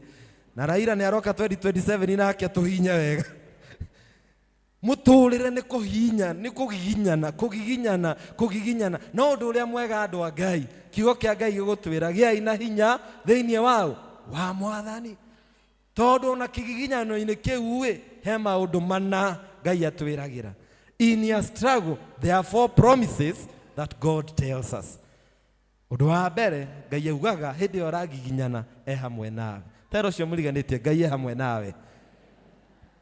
Na Raila nĩ aroka 2027 nake atũhinya wega. Mũtũrĩre nĩ kũhinya, nĩ kũgiginyana, kũgiginyana, kũgiginyana. No ũndũ ũrĩa mwega andũ a Ngai, kiugo kĩa Ngai gĩgũtwĩra gĩai na hinya thĩinĩ wao wa Mwathani. Tondũ ona kĩgiginyano-inĩ kĩu ĩ, he maũndũ mana Ngai atwĩragĩra. In your struggle, there are four promises that God tells us. Ũndũ wa mbere, Ngai augaga hĩndĩ ĩyo ũragiginyana e hamwe nawe. Tera ũcio mũriganĩtie, Ngai e hamwe nawe.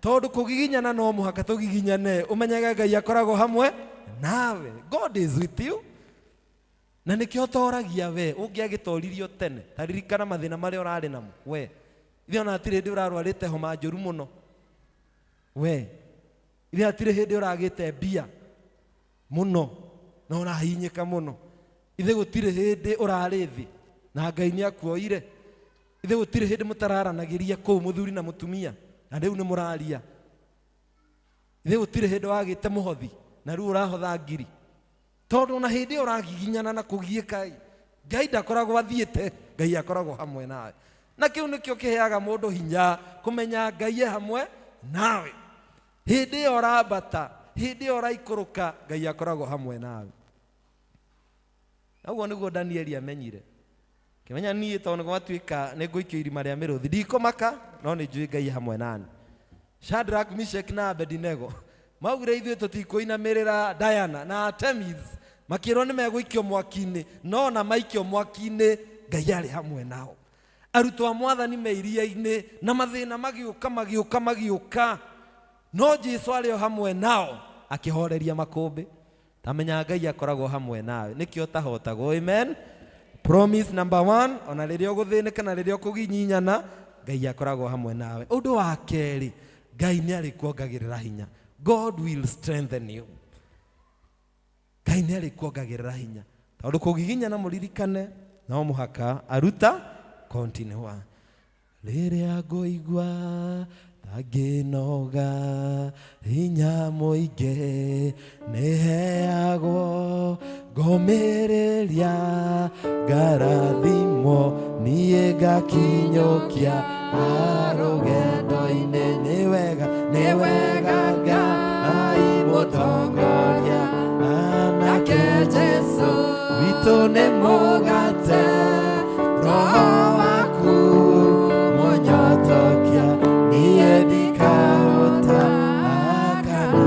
Tondũ kũgiginyana no mũhaka tũgiginyane, ũmenyage Ngai akoragwo hamwe nawe. God is with you. Na nĩkĩo ũtoragia we, ũngĩagĩtoririo tene, ta ririkana mathĩna marĩa ũrarĩ namo, we. Ithe ona hatirĩ hĩndĩ ũrarwarĩte homa njũru mũno, we. Ithe hatirĩ hĩndĩ ũragĩte mbia mũno na ũrahinyĩka mũno. Ithe gũtirĩ hĩndĩ ũrarĩ thĩ na Ngai nĩ akuoire. Ithe gũtirĩ hĩndĩ mũtararanagĩria kũu mũthuri na mũtumia na rĩu nĩ mũraria. Ithe gũtirĩ hĩndĩ wagĩte mũhothi na rĩu ũrahotha ngiri. Tondũ ona hĩndĩ ĩyo ũragiginyana na kũgiĩka ĩ, Ngai ndakoragwo athiĩte, Ngai akoragwo hamwe nawe. Na kĩu nĩkĩo kĩheaga mũndũ hinya kũmenya Ngai e hamwe nawe. Hĩndĩ ĩyo ũrambata, hĩndĩ ĩyo ũraikũrũka, Ngai akoragwo hamwe nawe. Na ũguo nĩguo Danieli amenyire. Kĩmenya niĩ tondũ gwatuĩka nĩ ngũikio irima rĩa mĩrũthi, ndikũmaka, no nĩ njũĩ Ngai hamwe nani. Shadrach, Meshach na Abednego maugire ithuĩ tũtikũinamĩrĩra Diana na Artemis, makĩrwo nĩ megũikio mwaki-inĩ, no na maikio mwaki-inĩ Ngai arĩ hamwe nao. Arutwo a Mwathani me iria-inĩ na mathĩna magĩũka magĩũka magĩũka, no Jesu arĩ o hamwe nao akĩhoreria makũmbĩ. Tamenya Ngai akoragwo hamwe nawe, nĩkĩo ũtahotagwo. Amen. Promise number one, ona rĩrĩa ũgũthĩnĩka na rĩrĩa ũkũgiginyana, Ngai akoragwo hamwe nawe. Ũndũ wa kerĩ, Ngai nĩ arĩkuongagĩrĩra hinya. God will strengthen you. Ngai nĩ arĩkuongagĩrĩra hinya. Tondũ kũgiginyana mũririkane, no mũhaka aruta continue. Rĩrĩa ngũigua ta ngĩnoga, hinya mũingĩ nĩheagwo, ngomĩrĩria ngarathimwo, niĩ ngakinyũkia rũgendo-inĩ. Nĩ wega, nĩ wega Ngai mũtongoria, anake Jesu witũ nĩ mũgate, roho waku mũnyotokia, niĩ ndikahota akana.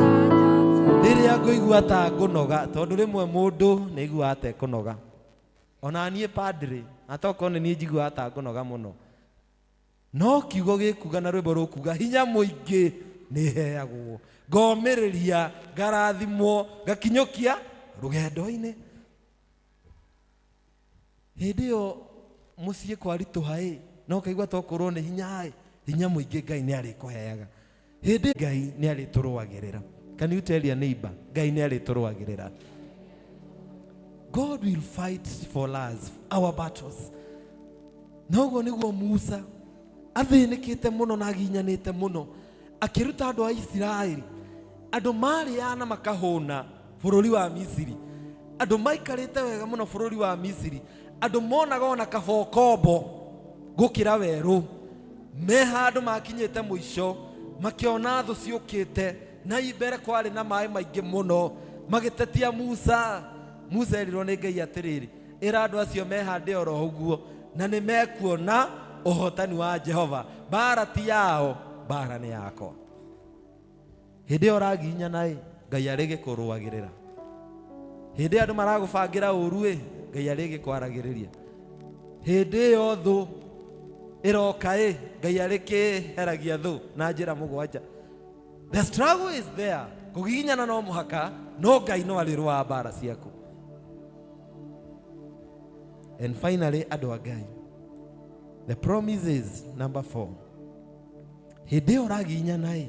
Rĩrĩa ngũigua ta ngũnoga, tondũ rĩmwe mũndũ nĩ aiguaga ta ekũnoga. Ona niĩ padre, na tokorwo nĩ niĩ njiguaga ta ngũnoga mũno. No kiugo gĩkuga na rwĩmbo rũkuga hinya mũingĩ nĩ heagwo, ngomĩrĩria, ngarathimwo, ngakinyũkia rũgendo-inĩ. Hĩndĩ ĩyo mũciĩ kwaritũha ĩ, na ũkaigua tokorwo nĩ hinya ĩ, hinya mũingĩ Ngai nĩ arĩkũheaga. Hĩndĩ Ngai nĩ arĩtũrũagĩrĩra. Can you tell your neighbor, Ngai nĩ arĩtũrũagĩrĩra. God will fight for us our battles. Na ũguo nĩguo Musa athĩnĩkĩte mũno na aginyanĩte mũno akĩruta andũ a Isiraeli, andũ marĩaga na makahũna bũrũri wa Misiri, andũ maikarĩte wega mũno bũrũri wa Misiri, andũ monaga ona kaba ũkombo gũkĩra werũ, me handũ makinyĩte mũico, makĩona thũ ciũkĩte, na mbere kwarĩ na maĩ maingĩ mũno, magĩtetia Musa. Musa erirwo nĩ Ngai atĩrĩrĩ, ĩra andũ acio mehande oro ũguo, na nĩ mekuona ũhotani wa Jehova. Mbara ti yao, mbara nĩ yakwa. Hĩndĩ ĩyo ũraginyana ĩ, Ngai arĩ gĩkũrũagĩrĩra. Hĩndĩ ĩyo andũ maragũbangĩra ũru ĩ, Ngai arĩ gĩkwaragĩrĩria. Hĩndĩ ĩyo thũ ĩroka ĩ, Ngai arĩ kĩheragia thũ na njĩra mũgwanja. The struggle is there. Kũgiginyana no mũhaka, no Ngai no arĩrũaga mbara ciaku. And finally, andũ a Ngai, the promise is number 4. Hĩndĩ ĩyo ũraginyana ĩ,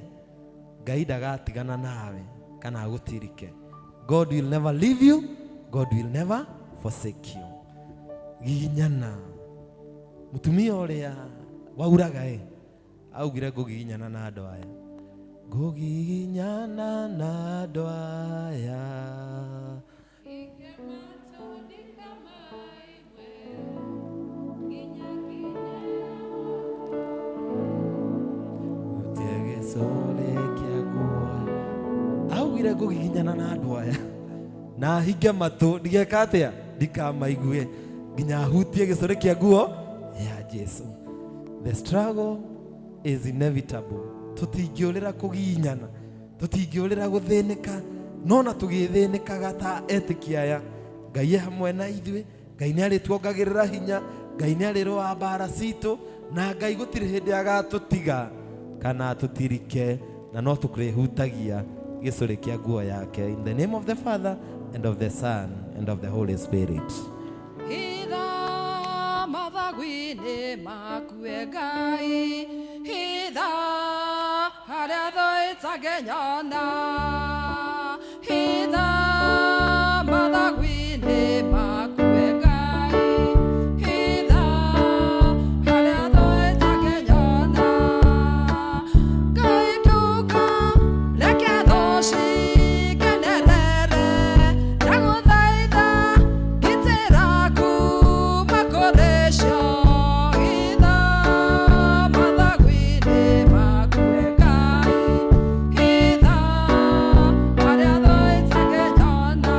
Ngai ndagatigana nawe kana agũtirike. God will never leave you, God will never forsake you. Giginyana. Mũtumia ũrĩa wauraga ĩ, augire ngũgiginyana na andũ aya. Ngũgiginyana na andũ aya. Augire ngũgiginyana na andũ aya na hinge matũ ndigeka atĩa, ndikamaigue nginya hutie gĩcũrĩ kĩa nguo ya Jesu. The struggle is inevitable. Tũtingĩũrĩra kũgiginyana, tũtingĩũrĩra gũthĩnĩka, no na tũgĩthĩnĩkaga ta etĩkia aya, Ngai e hamwe na ithuĩ. Ngai nĩ arĩtuongagĩrĩra hinya, Ngai nĩ arĩrũa mbara citũ, na Ngai gũtirĩ hĩndĩ agatũtiga kana atũtirike, na no tũkĩhutagia gĩcũrĩ kĩa nguo yake. In the name of the Father and of the Son and of the Holy Spirit. Hitha mathagu-inĩ makue Ngai, hitha harĩa thũ itangĩnyona. Hitha mathagu-inĩ makue Ngai, hitha harĩa thũ itangĩnyona. Ngai nduka reke thũ cikenerere, ndagũthaitha ngitĩra kuma kũrĩ cio. Hitha mathagu-inĩ makue Ngai, hitha harĩa thũ itangĩnyona.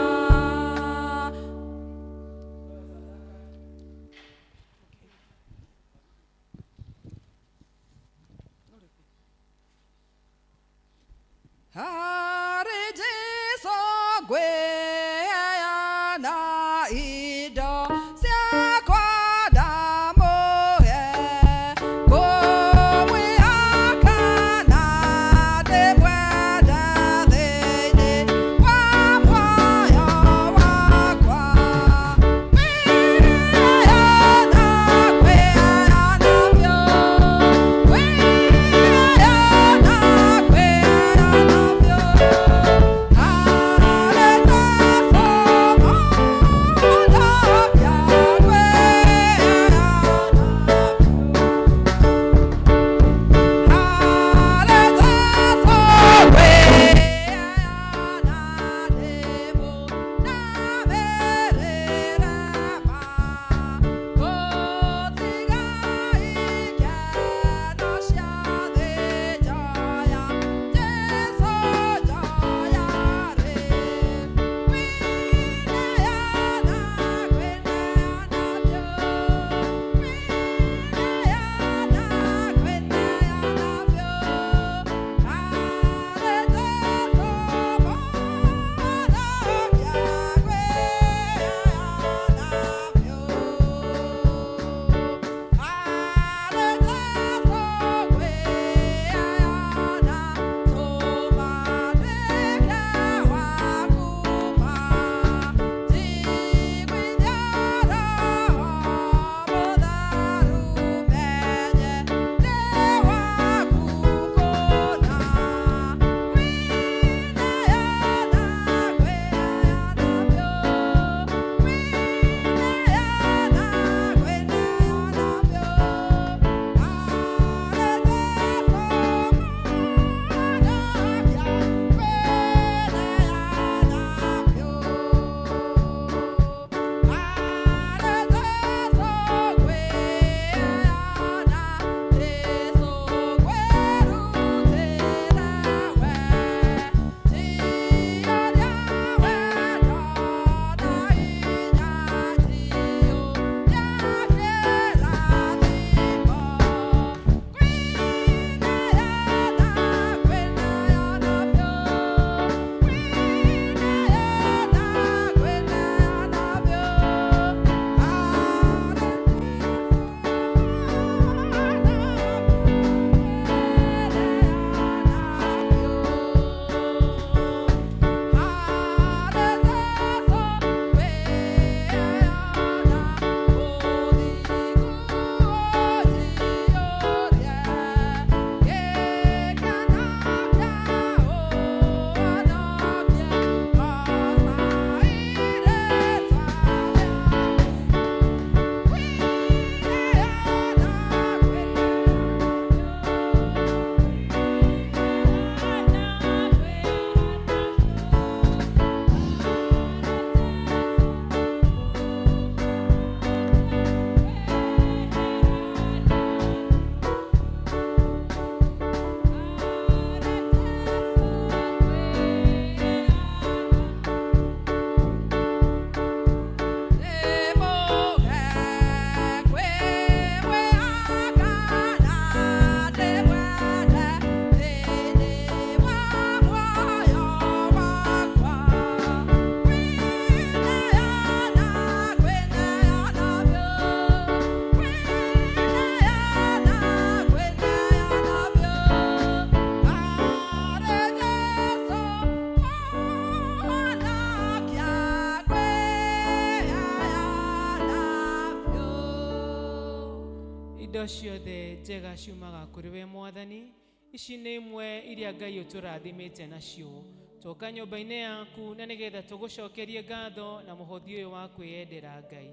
Indo ciothe njega ciumaga kũrĩ we Mwathani. Ici nĩ imwe iria Ngai ũtũrathimĩte nacio. Toka nyũmba-inĩ yaku na nĩgetha tũgũcokerie ngatho na mũhothi ũyũ wa kwĩyendera Ngai.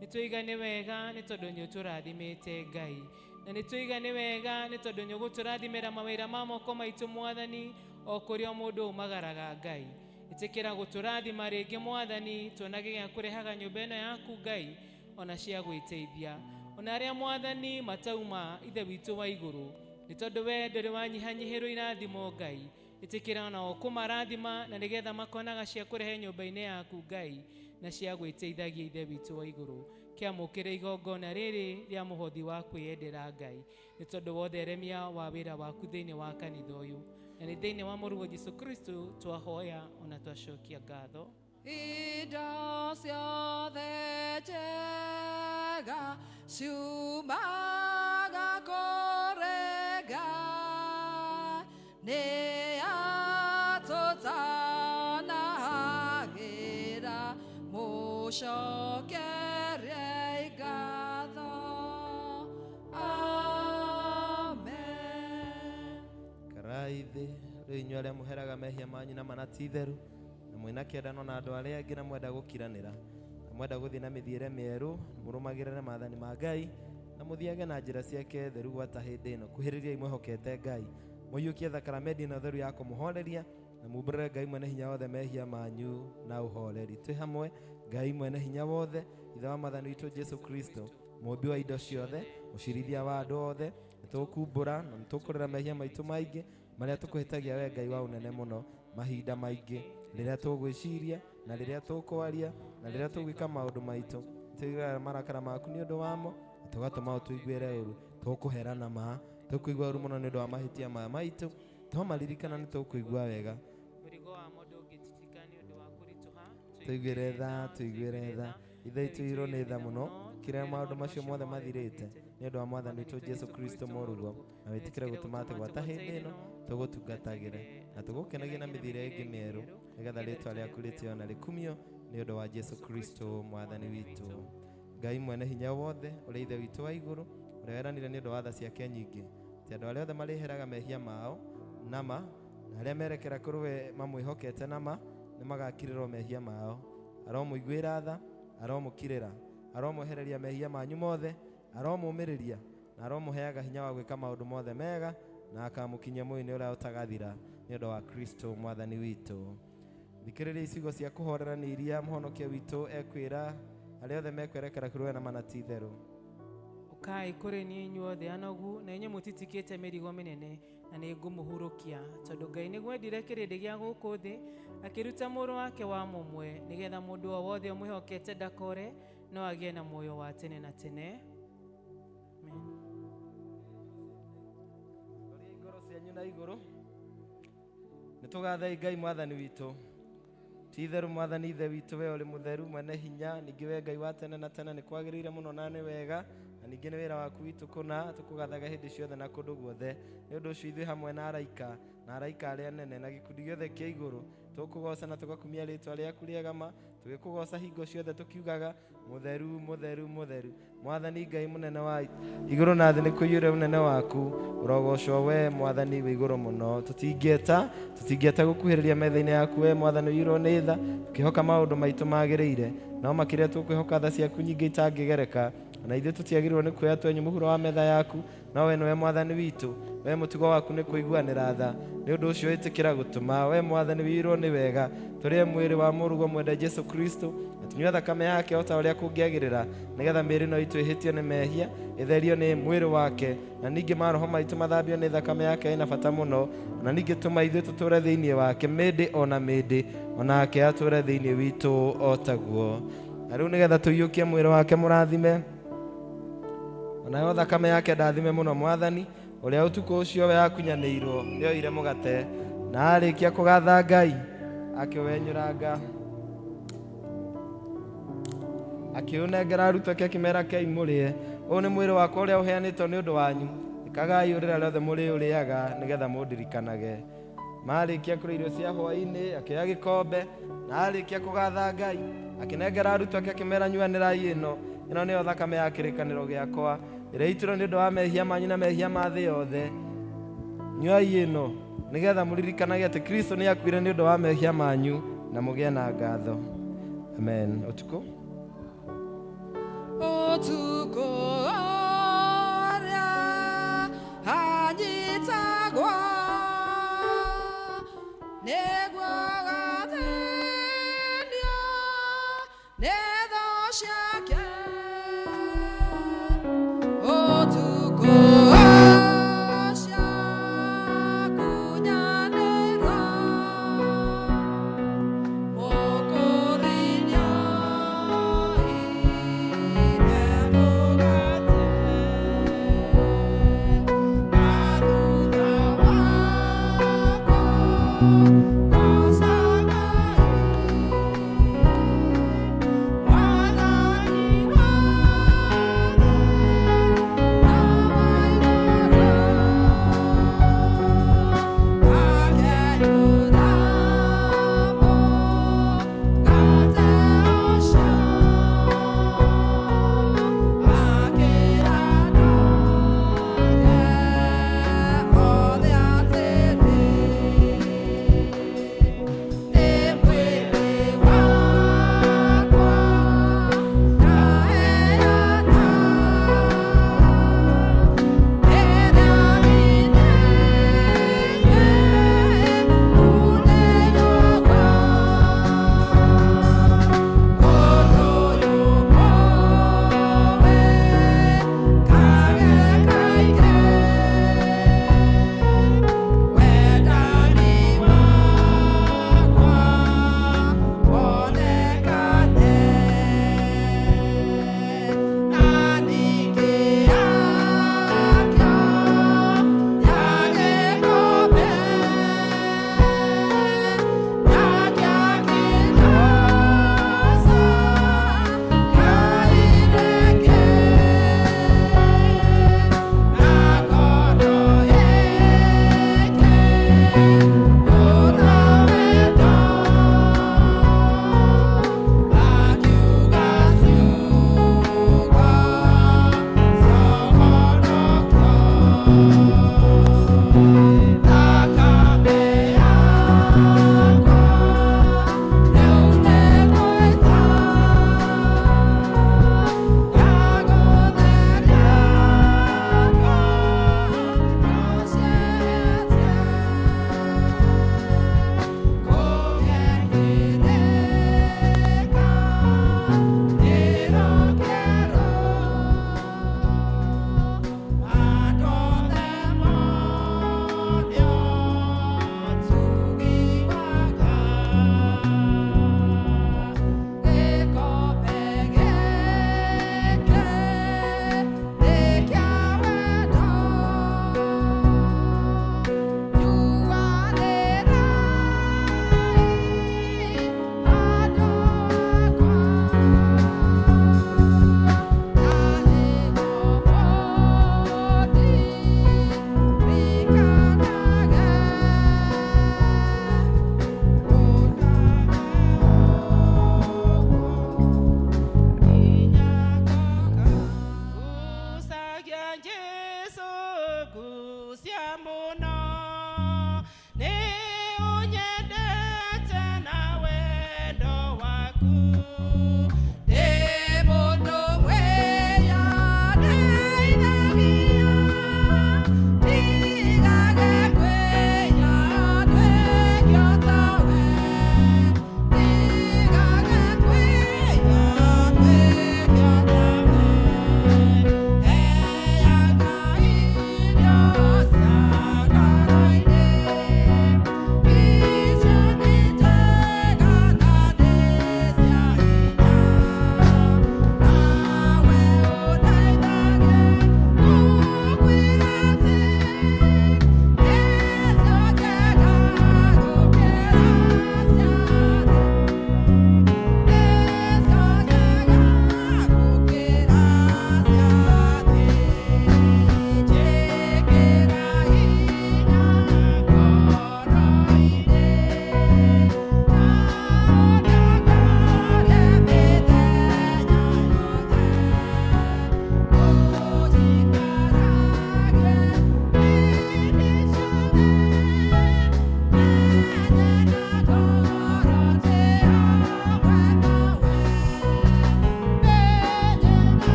Nĩ tũiga nĩ wega nĩ tondũ nĩ ũtũrathimĩte Ngai. Na nĩ tũiga nĩ wega nĩ tondũ nĩ ũgũtũrathimĩra mawĩra ma moko maitũ Mwathani, o kũrĩa mũndũ umagaraga Ngai. Ĩtĩkĩra gũtũrathima rĩngĩ Mwathani, tuonage gĩa kũrehaga nyũmba ĩno yaku Ngai, ona cia gwĩteithia. Ona arĩa Mwathani matauma ithe witũ wa igũrũ, nĩ tondũ we ndũrĩ wanyihanyihĩrwo irathimo Ngai. Ĩtĩkĩra nao kũmarathima na nĩgetha makonaga cia kũrehe nyũmba-inĩ yaku Ngai, na cia gwĩteithagia ithe witũ wa igũrũ. Kĩamũkĩre igongona rĩrĩ rĩa mũhothi wa kwĩyendera Ngai, nĩ tondũ wa ũtheremia wa wĩra waku thĩinĩ wa kanitha ũyũ. Na nĩ thĩinĩ wa mũrũguo Jesũ Kristo twahoya ona twacokia ngatho. Indo ciothe njega ciumaga kũrĩ Ngai, nĩ atũtanahagĩra, mũcokerie ngatho. Amen. Karai thĩ rĩu inyuĩ arĩa mũheraga mehia manyu na mana ti theru, na mwĩna kĩendano na andũ arĩa angĩ, na mwenda gũkiranĩra, na mwenda gũthiĩ na mĩthiĩre mĩerũ, mũrũmagĩrĩre maathani ma Ngai, na mũthiage na njĩra ciake theru gwata hĩndĩ ĩno. Kuhĩrĩriai mwĩhokete Ngai, mũiyũkie thakramenti ĩno theru ya kũmũhoreria, na mumbũrĩre Ngai mwene hinya wothe mehia manyu na ũhoreri. Twĩ hamwe, Ngai mwene hinya wothe, Ithe wa Mwathani witũ Jesũ Kristo, mũũmbi wa indo ciothe, mũcirithia wa andũ othe, nĩtũkumbũra na nĩtũkũrĩra mehia maitũ maingĩ marĩa tũkũhĩtagia we Ngai wa ũnene mũno mahinda maingĩ, rĩrĩa tũgwĩciria na rĩrĩa tũkwaria na rĩrĩa tũgwĩka maũndũ maitũ. Nĩtũiguaga marakara maku nĩ ũndũ wamo, na tũgatũma ũtũiguĩre ũru. Tũkũhera na ma, tũkũigua ũru mũno nĩ ũndũ wa mahĩtia maya maitũ, twamaririkana nĩ tũkũigua wega. Mũrigo wamo ndũngĩtitika nĩ ũndũ wa kũritũha. Tũiguĩre tha, tũiguĩre tha. Ithe witũ irwo nĩ tha mũno, kĩrĩa maũndũ macio mothe mathirĩte nĩ ũndũ wa Mwathani witũ Jesũ Kristo mũrũguo, na wĩtĩkĩre gũtũma atĩ gwata hĩndĩ ĩno tũgũtungatagĩre na tũgũkenagie na mĩthiĩre ĩngĩ mĩerũ, nĩgetha rĩtwa rĩaku rĩtĩo na rĩkumio nĩ ũndũ wa Jesũ Kristo Mwathani witũ. Ngai mwene hinya wothe, ũrĩa Ithe witũ wa igũrũ, ũrĩa weranire nĩ ũndũ wa tha ciake nyingĩ, atĩ andũ arĩa othe marĩheraga mehia mao nama, na arĩa merekera kũrĩ we mamwĩhokete nama, nĩ magakirĩrwo mehia mao. Aromũiguĩra tha, aromũkirĩra, aromwehereria mehia manyu mothe, aromũmĩrĩria, na aromũheaga hinya wa gwĩka maũndũ mothe mega, na akamũkinyia muoyo-inĩ ũrĩa ũtagathira nĩ ũndũ wa Kristo Mwathani witũ. Thikĩrĩria icigo cia kũhorerania iria mũhonokia witũ ekwĩra arĩa othe mekwerekera kũrĩ we na mana ti theru. Ũkai kũrĩ niĩ inyuothe anogu na inyuĩ mũtitikĩte mĩrigo mĩnene, na nĩ ngũmũhurũkia, tondũ Ngai nĩgwendire kĩrĩndĩ gĩa gũkũ thĩ, akĩruta mũrũ wake wa mũmwe, nĩgetha mũndũ o wothe ũmwĩhokete ndakore, no agĩe na muoyo wa tene na tene. Amen. Roria ngoro cianyu na igũrũ. Nĩtũgathei Ngai Mwathani witũ. Ti itheru Mwathani Ithe witũ, we ũrĩ mũtheru mwene hinya, ningĩ we Ngai wa tene na tene, nĩ kwagĩrĩire mũno na nĩ wega, na ningĩ nĩ wĩra waku witũ kũna tũkũgathaga hĩndĩ ciothe na kũndũ guothe. Nĩ ũndũ ũcio ithuĩ hamwe na araika na araika arĩa anene na gĩkundi gĩothe kĩa igũrũ tũkũgoca na tũgakumia rĩtwa rĩaku rĩega ma, tũgĩkũgoca hingo ciothe tũkiugaga mũtheru mũtheru mũtheru Mwathani Ngai mũnene wa igũrũ na thĩ nĩ kũiyũre ũnene waku, ũrogocwo we Mwathani wĩ igũrũ mũno. Tũtingĩeta gũkuhĩrĩria metha-inĩ yaku we Mwathani ũiyũrwo nĩ tha, tũkĩhoka maũndũ maitũ magĩrĩire, no makĩria tũkwĩhoka tha ciaku nyingĩ itangĩgereka. Na ithuĩ tũtiagĩrĩirwo nĩ kuoya twenyũ mũhuro wa metha yaku, no we nĩwe Mwathani witũ, we mũtugo waku nĩ kũiguanĩra tha. Nĩ ũndũ ũcio ĩtĩkĩra gũtũma we Mwathani wĩirwo nĩ wega, tũrĩe mwĩrĩ wa mũrũguo mwende Jesũ Kristo, na tũnyue thakame yake o ta ũrĩa kũngĩagĩrĩra, nĩgetha mĩĩrĩ ĩno itũ ĩhĩtio nĩ mehia ĩtherio nĩ mwĩrĩ wake, na ningĩ maroho maitũ mathambio nĩ thakame yake ĩna bata mũno, na ningĩ tũma ithuĩ tũtũũre thĩinĩ wake mĩndĩ ona mĩndĩ, onake atũũre thĩinĩ witũ o taguo. Na rĩu nĩgetha tũiyũkie mwĩrĩ wake mũrathime, onayo thakame yake ndathime mũno Mwathani, ũrĩa ũtukũ ũcio we akunyanĩirwo nĩoire mũgate, na arĩkia kũgatha Ngai akĩwenyũranga, akĩũnengera arutwo ake akĩmera, kei mũrĩe, ũyũ nĩ mwĩrĩ wakwa ũrĩa ũheanĩtwo nĩ ũndũ wanyu, ĩkagai ũũ rĩrĩa rĩothe mũrĩũrĩaga nĩgetha mũndirikanage. Marĩkia kũrĩa irio cia hwaĩ-inĩ, akĩoya gĩkombe, na arĩkia kũgatha Ngai akĩnengera arutwo ake akĩmera, nyuanĩrai ĩno, ĩno nĩyo thakame ya kĩrĩkanĩro gĩakwa Ĩrĩa itirwo nĩ ũndũ wa mehia manyu na mehia ma thĩ yothe. Nyuai ĩno nĩgetha mũririkanage atĩ Kristo nĩ akuire nĩ ũndũ wa mehia manyu na mũgĩe na ngatho. Amen. Ũtukũ. Ũtukũ ũrĩa anyitagwo nĩguo gathĩnio nĩ thũ ciake. Ũtukũ ũcio akunyanĩrwo, Mũkũri nĩoire mũgate, na thutha wa kũgooca Ngai, Mwathani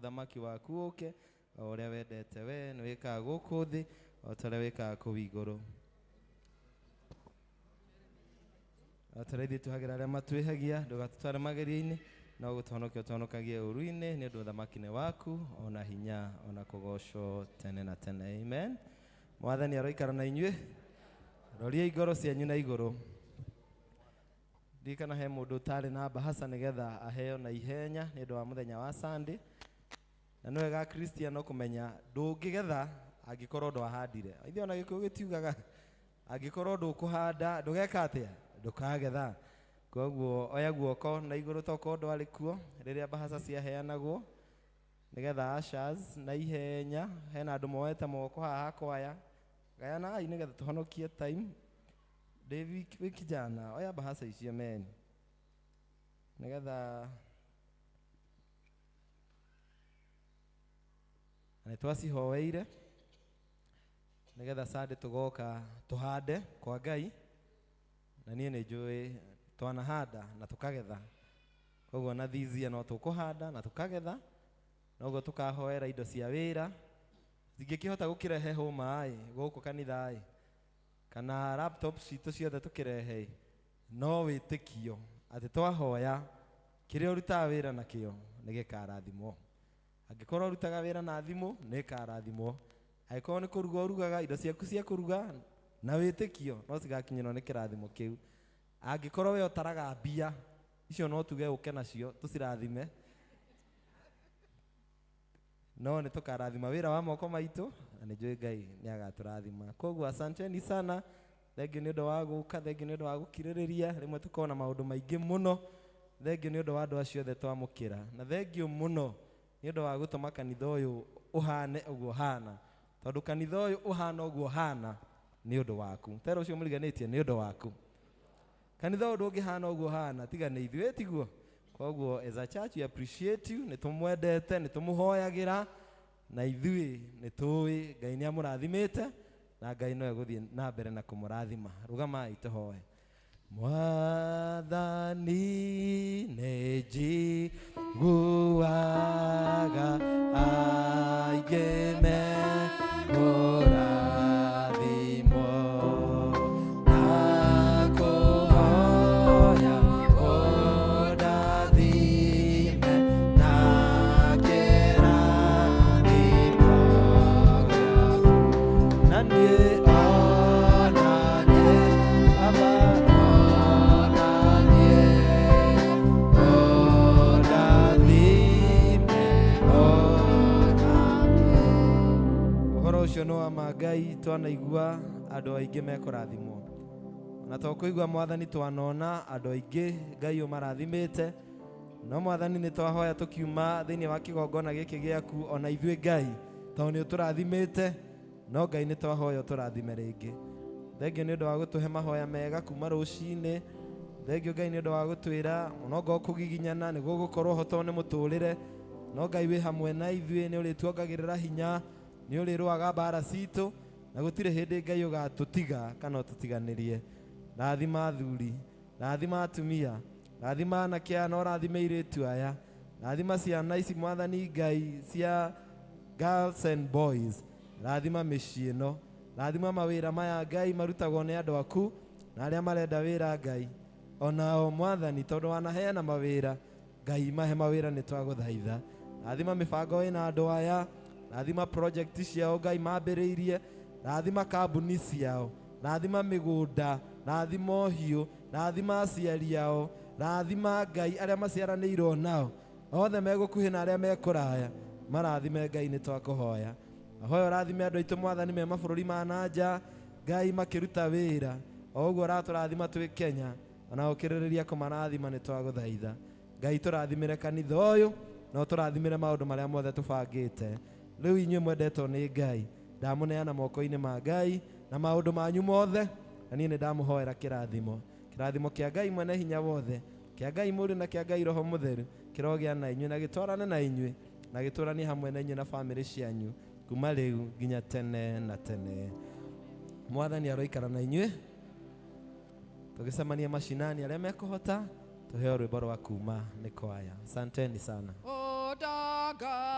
Ũthamaki waku ũke, o ũrĩa wendete we nĩ wĩkaga gũkũ thĩ o ta ũrĩa wĩkaga kũu igũrũ. O ta ũrĩa ithuĩ tuhagĩra arĩa matwĩhagia, ndũgatũtware magerio-inĩ, no gũtũhonokia ũtũhonokagie ũũru-inĩ, nĩ ũndũ ũthamaki nĩ waku, ona hinya, ona kũgoocwo tene na tene. Amen. Mwathani aroikara na inyuĩ. Roriai ngoro cianyu na igũrũ. Ndirikana he mũndũ ũtarĩ na bahaca nĩgetha aheo na ihenya nĩ ũndũ wa mũthenya wa Sunday. Na nĩ wega Kristiano kũmenya ndũngĩgetha angĩkorwo ndwahandire. Ithuĩ ona Gĩkũyũ gĩtiugaga angĩkorwo ndũkũhanda ndũgeka atĩa? Ndũkagetha. Koguo oya guoko na igũrũ tokorwo ndwarĩ kuo rĩrĩa bahaca ciaheanagwo nĩgetha ushers na ihenya hena andũ moete moko haha kwaya gayanai nĩgetha tũhonokie time. David wĩ kijana oya bahaca icio men nĩgetha na nĩ twacihoeire nĩgetha Sunday tũgoka tũhande kwa Ngai na niĩ nĩ njũĩ twanahanda na tũkagetha koguo na this year no tũkũhanda na tũkagetha noguo tũkahoera indo cia wĩra cingĩkĩhota gũkĩrehe hũma ĩ gũkũ kanitha ĩ kana laptop citũ ciothe tũkĩrehe ĩ no wĩtĩkio atĩ twahoya kĩrĩa ũrutaga wĩra nakĩo nĩ gĩkarathimwo. Angĩkorwo ũrutaga wĩra na thimũ nĩ ĩkarathimwo. Angĩkorwo nĩ kũruga ũrugaga indo ciaku cia kũruga na wĩtĩkio no cigakinyĩrwo nĩ kĩrathimo kĩu. Angĩkorwo we ũtaraga mbia icio no tuge ũke nacio tũcirathime, no nĩ tũkarathima wĩra wa moko maitũ na nĩ njũĩ Ngai nĩ agatũrathima. Koguo asanteni sana, thengiũ nĩ ũndũ wa gũka, thengiũ nĩ ũndũ wa gũkirĩrĩria, rĩmwe tũkoragwo na maũndũ maingĩ mũno, thengiũ nĩ ũndũ wa andũ acio othe twamũkĩra, na thengiũ mũno nĩ ũndũ wa gũtũma kanitha ũyũ ũhane ũguo ũhana, tondũ kanitha ũyũ ũhana ũguo ũhana nĩ ũndũ waku. Tera ũcio mũriganĩtie nĩ ũndũ waku. Kanitha ũyũ ndũngĩhana ũguo ũhana tiga nĩ ithuĩ, tiguo? Koguo as a church we appreciate you, nĩ tũmwendete, nĩ tũmũhoyagĩra, na ithuĩ nĩ tũĩ Ngai nĩ amũrathimĩte na Ngai no egũthiĩ na mbere na kũmũrathima. Rũgamai tũhoe. Mwathani nĩ njiguaga aingĩ mekũrathimwo na kũhoya ũndathime na kĩrathimo gĩaku. Na niĩ ona niĩ Baba ona niĩ ũndathime ona niĩ. Ũhoro ũcio nĩ wa ma Ngai, twanaigua andũ aingĩ mekũrathimwo. Na to kũigua Mwathani twanona andũ aingĩ Ngai ũmarathimĩte, no Mwathani nĩ twahoya tũkiuma thĩinĩ wa kĩgongona gĩkĩ gĩaku ona ithuĩ Ngai tondũ nĩ ũtũrathimĩte, no Ngai nĩ twahoya ũtũrathime rĩngĩ. Thengiũ nĩ ũndũ wa gũtũhe mahoya mega kuma rũcinĩ. Thengiũ Ngai nĩ ũndũ wa gũtwĩra onongorwo kũgiginyana nĩ gũgũkorwo ho tondũ nĩ mũtũrĩre, no Ngai wĩ hamwe na ithuĩ, nĩ ũrĩtuongagĩrĩra hinya, nĩ ũrĩrũaga mbara citũ, na gũtirĩ hĩndĩ Ngai ũgatũtiga kana ũtũtiganĩrie. Rathima athuri, rathima atumia, rathima anake aya na ũrathime airĩtu aya, rathima ciana ici Mwathani Ngai cia girls and boys, rathima mĩciĩ ĩno, rathima mawĩra maya Ngai marutagwo nĩ andũ aku na arĩa marenda wĩra Ngai onao Mwathani tondũ wanaheana mawĩra Ngai mahe mawĩra nĩ twagũthaitha. Rathima mĩbango ĩna andũ aya, rathima project ciao Ngai mambĩrĩirie, rathima kambuni ciao, rathima mĩgũnda, rathima ũhiũ, rathima aciari ao, rathima Ngai arĩa maciaranĩirwo nao othe megũkuhĩ na arĩa mekũraya, marathime Ngai nĩ twakũhoya. Ahoya ũrathime andũ aitũ Mwathani me mabũrũri ma na nja Ngai makĩruta wĩra o ũguo ũratũrathima twĩ Kenya, ona ũkĩrĩrĩria kũmarathima nĩ twagũthaitha. Ngai tũrathimĩre kanitha ũyũ na ũtũrathimĩre maũndũ marĩa mothe tũbangĩte. Rĩu inyuĩ mwendetwo nĩ Ngai, ndamũneana moko-inĩ ma Ngai na maũndũ manyu mothe, na niĩ nĩ ndamũhoera kĩrathimo. Kĩrathimo kĩa Ngai mwene hinya wothe, kĩa Ngai Mũriũ na kĩa Ngai Roho Mũtheru kĩrogĩa na inyuĩ na gĩtwarane na inyuĩ na gĩtũranie hamwe na inyuĩ na bamĩrĩ cianyu kuma rĩu nginya tene na tene. Mwathani aroikara na inyuĩ. Tũgĩcemania macinani arĩa mekũhota tũheo rwĩmbo rwa kuma nĩ kwaya. Asanteni sana. Odaga.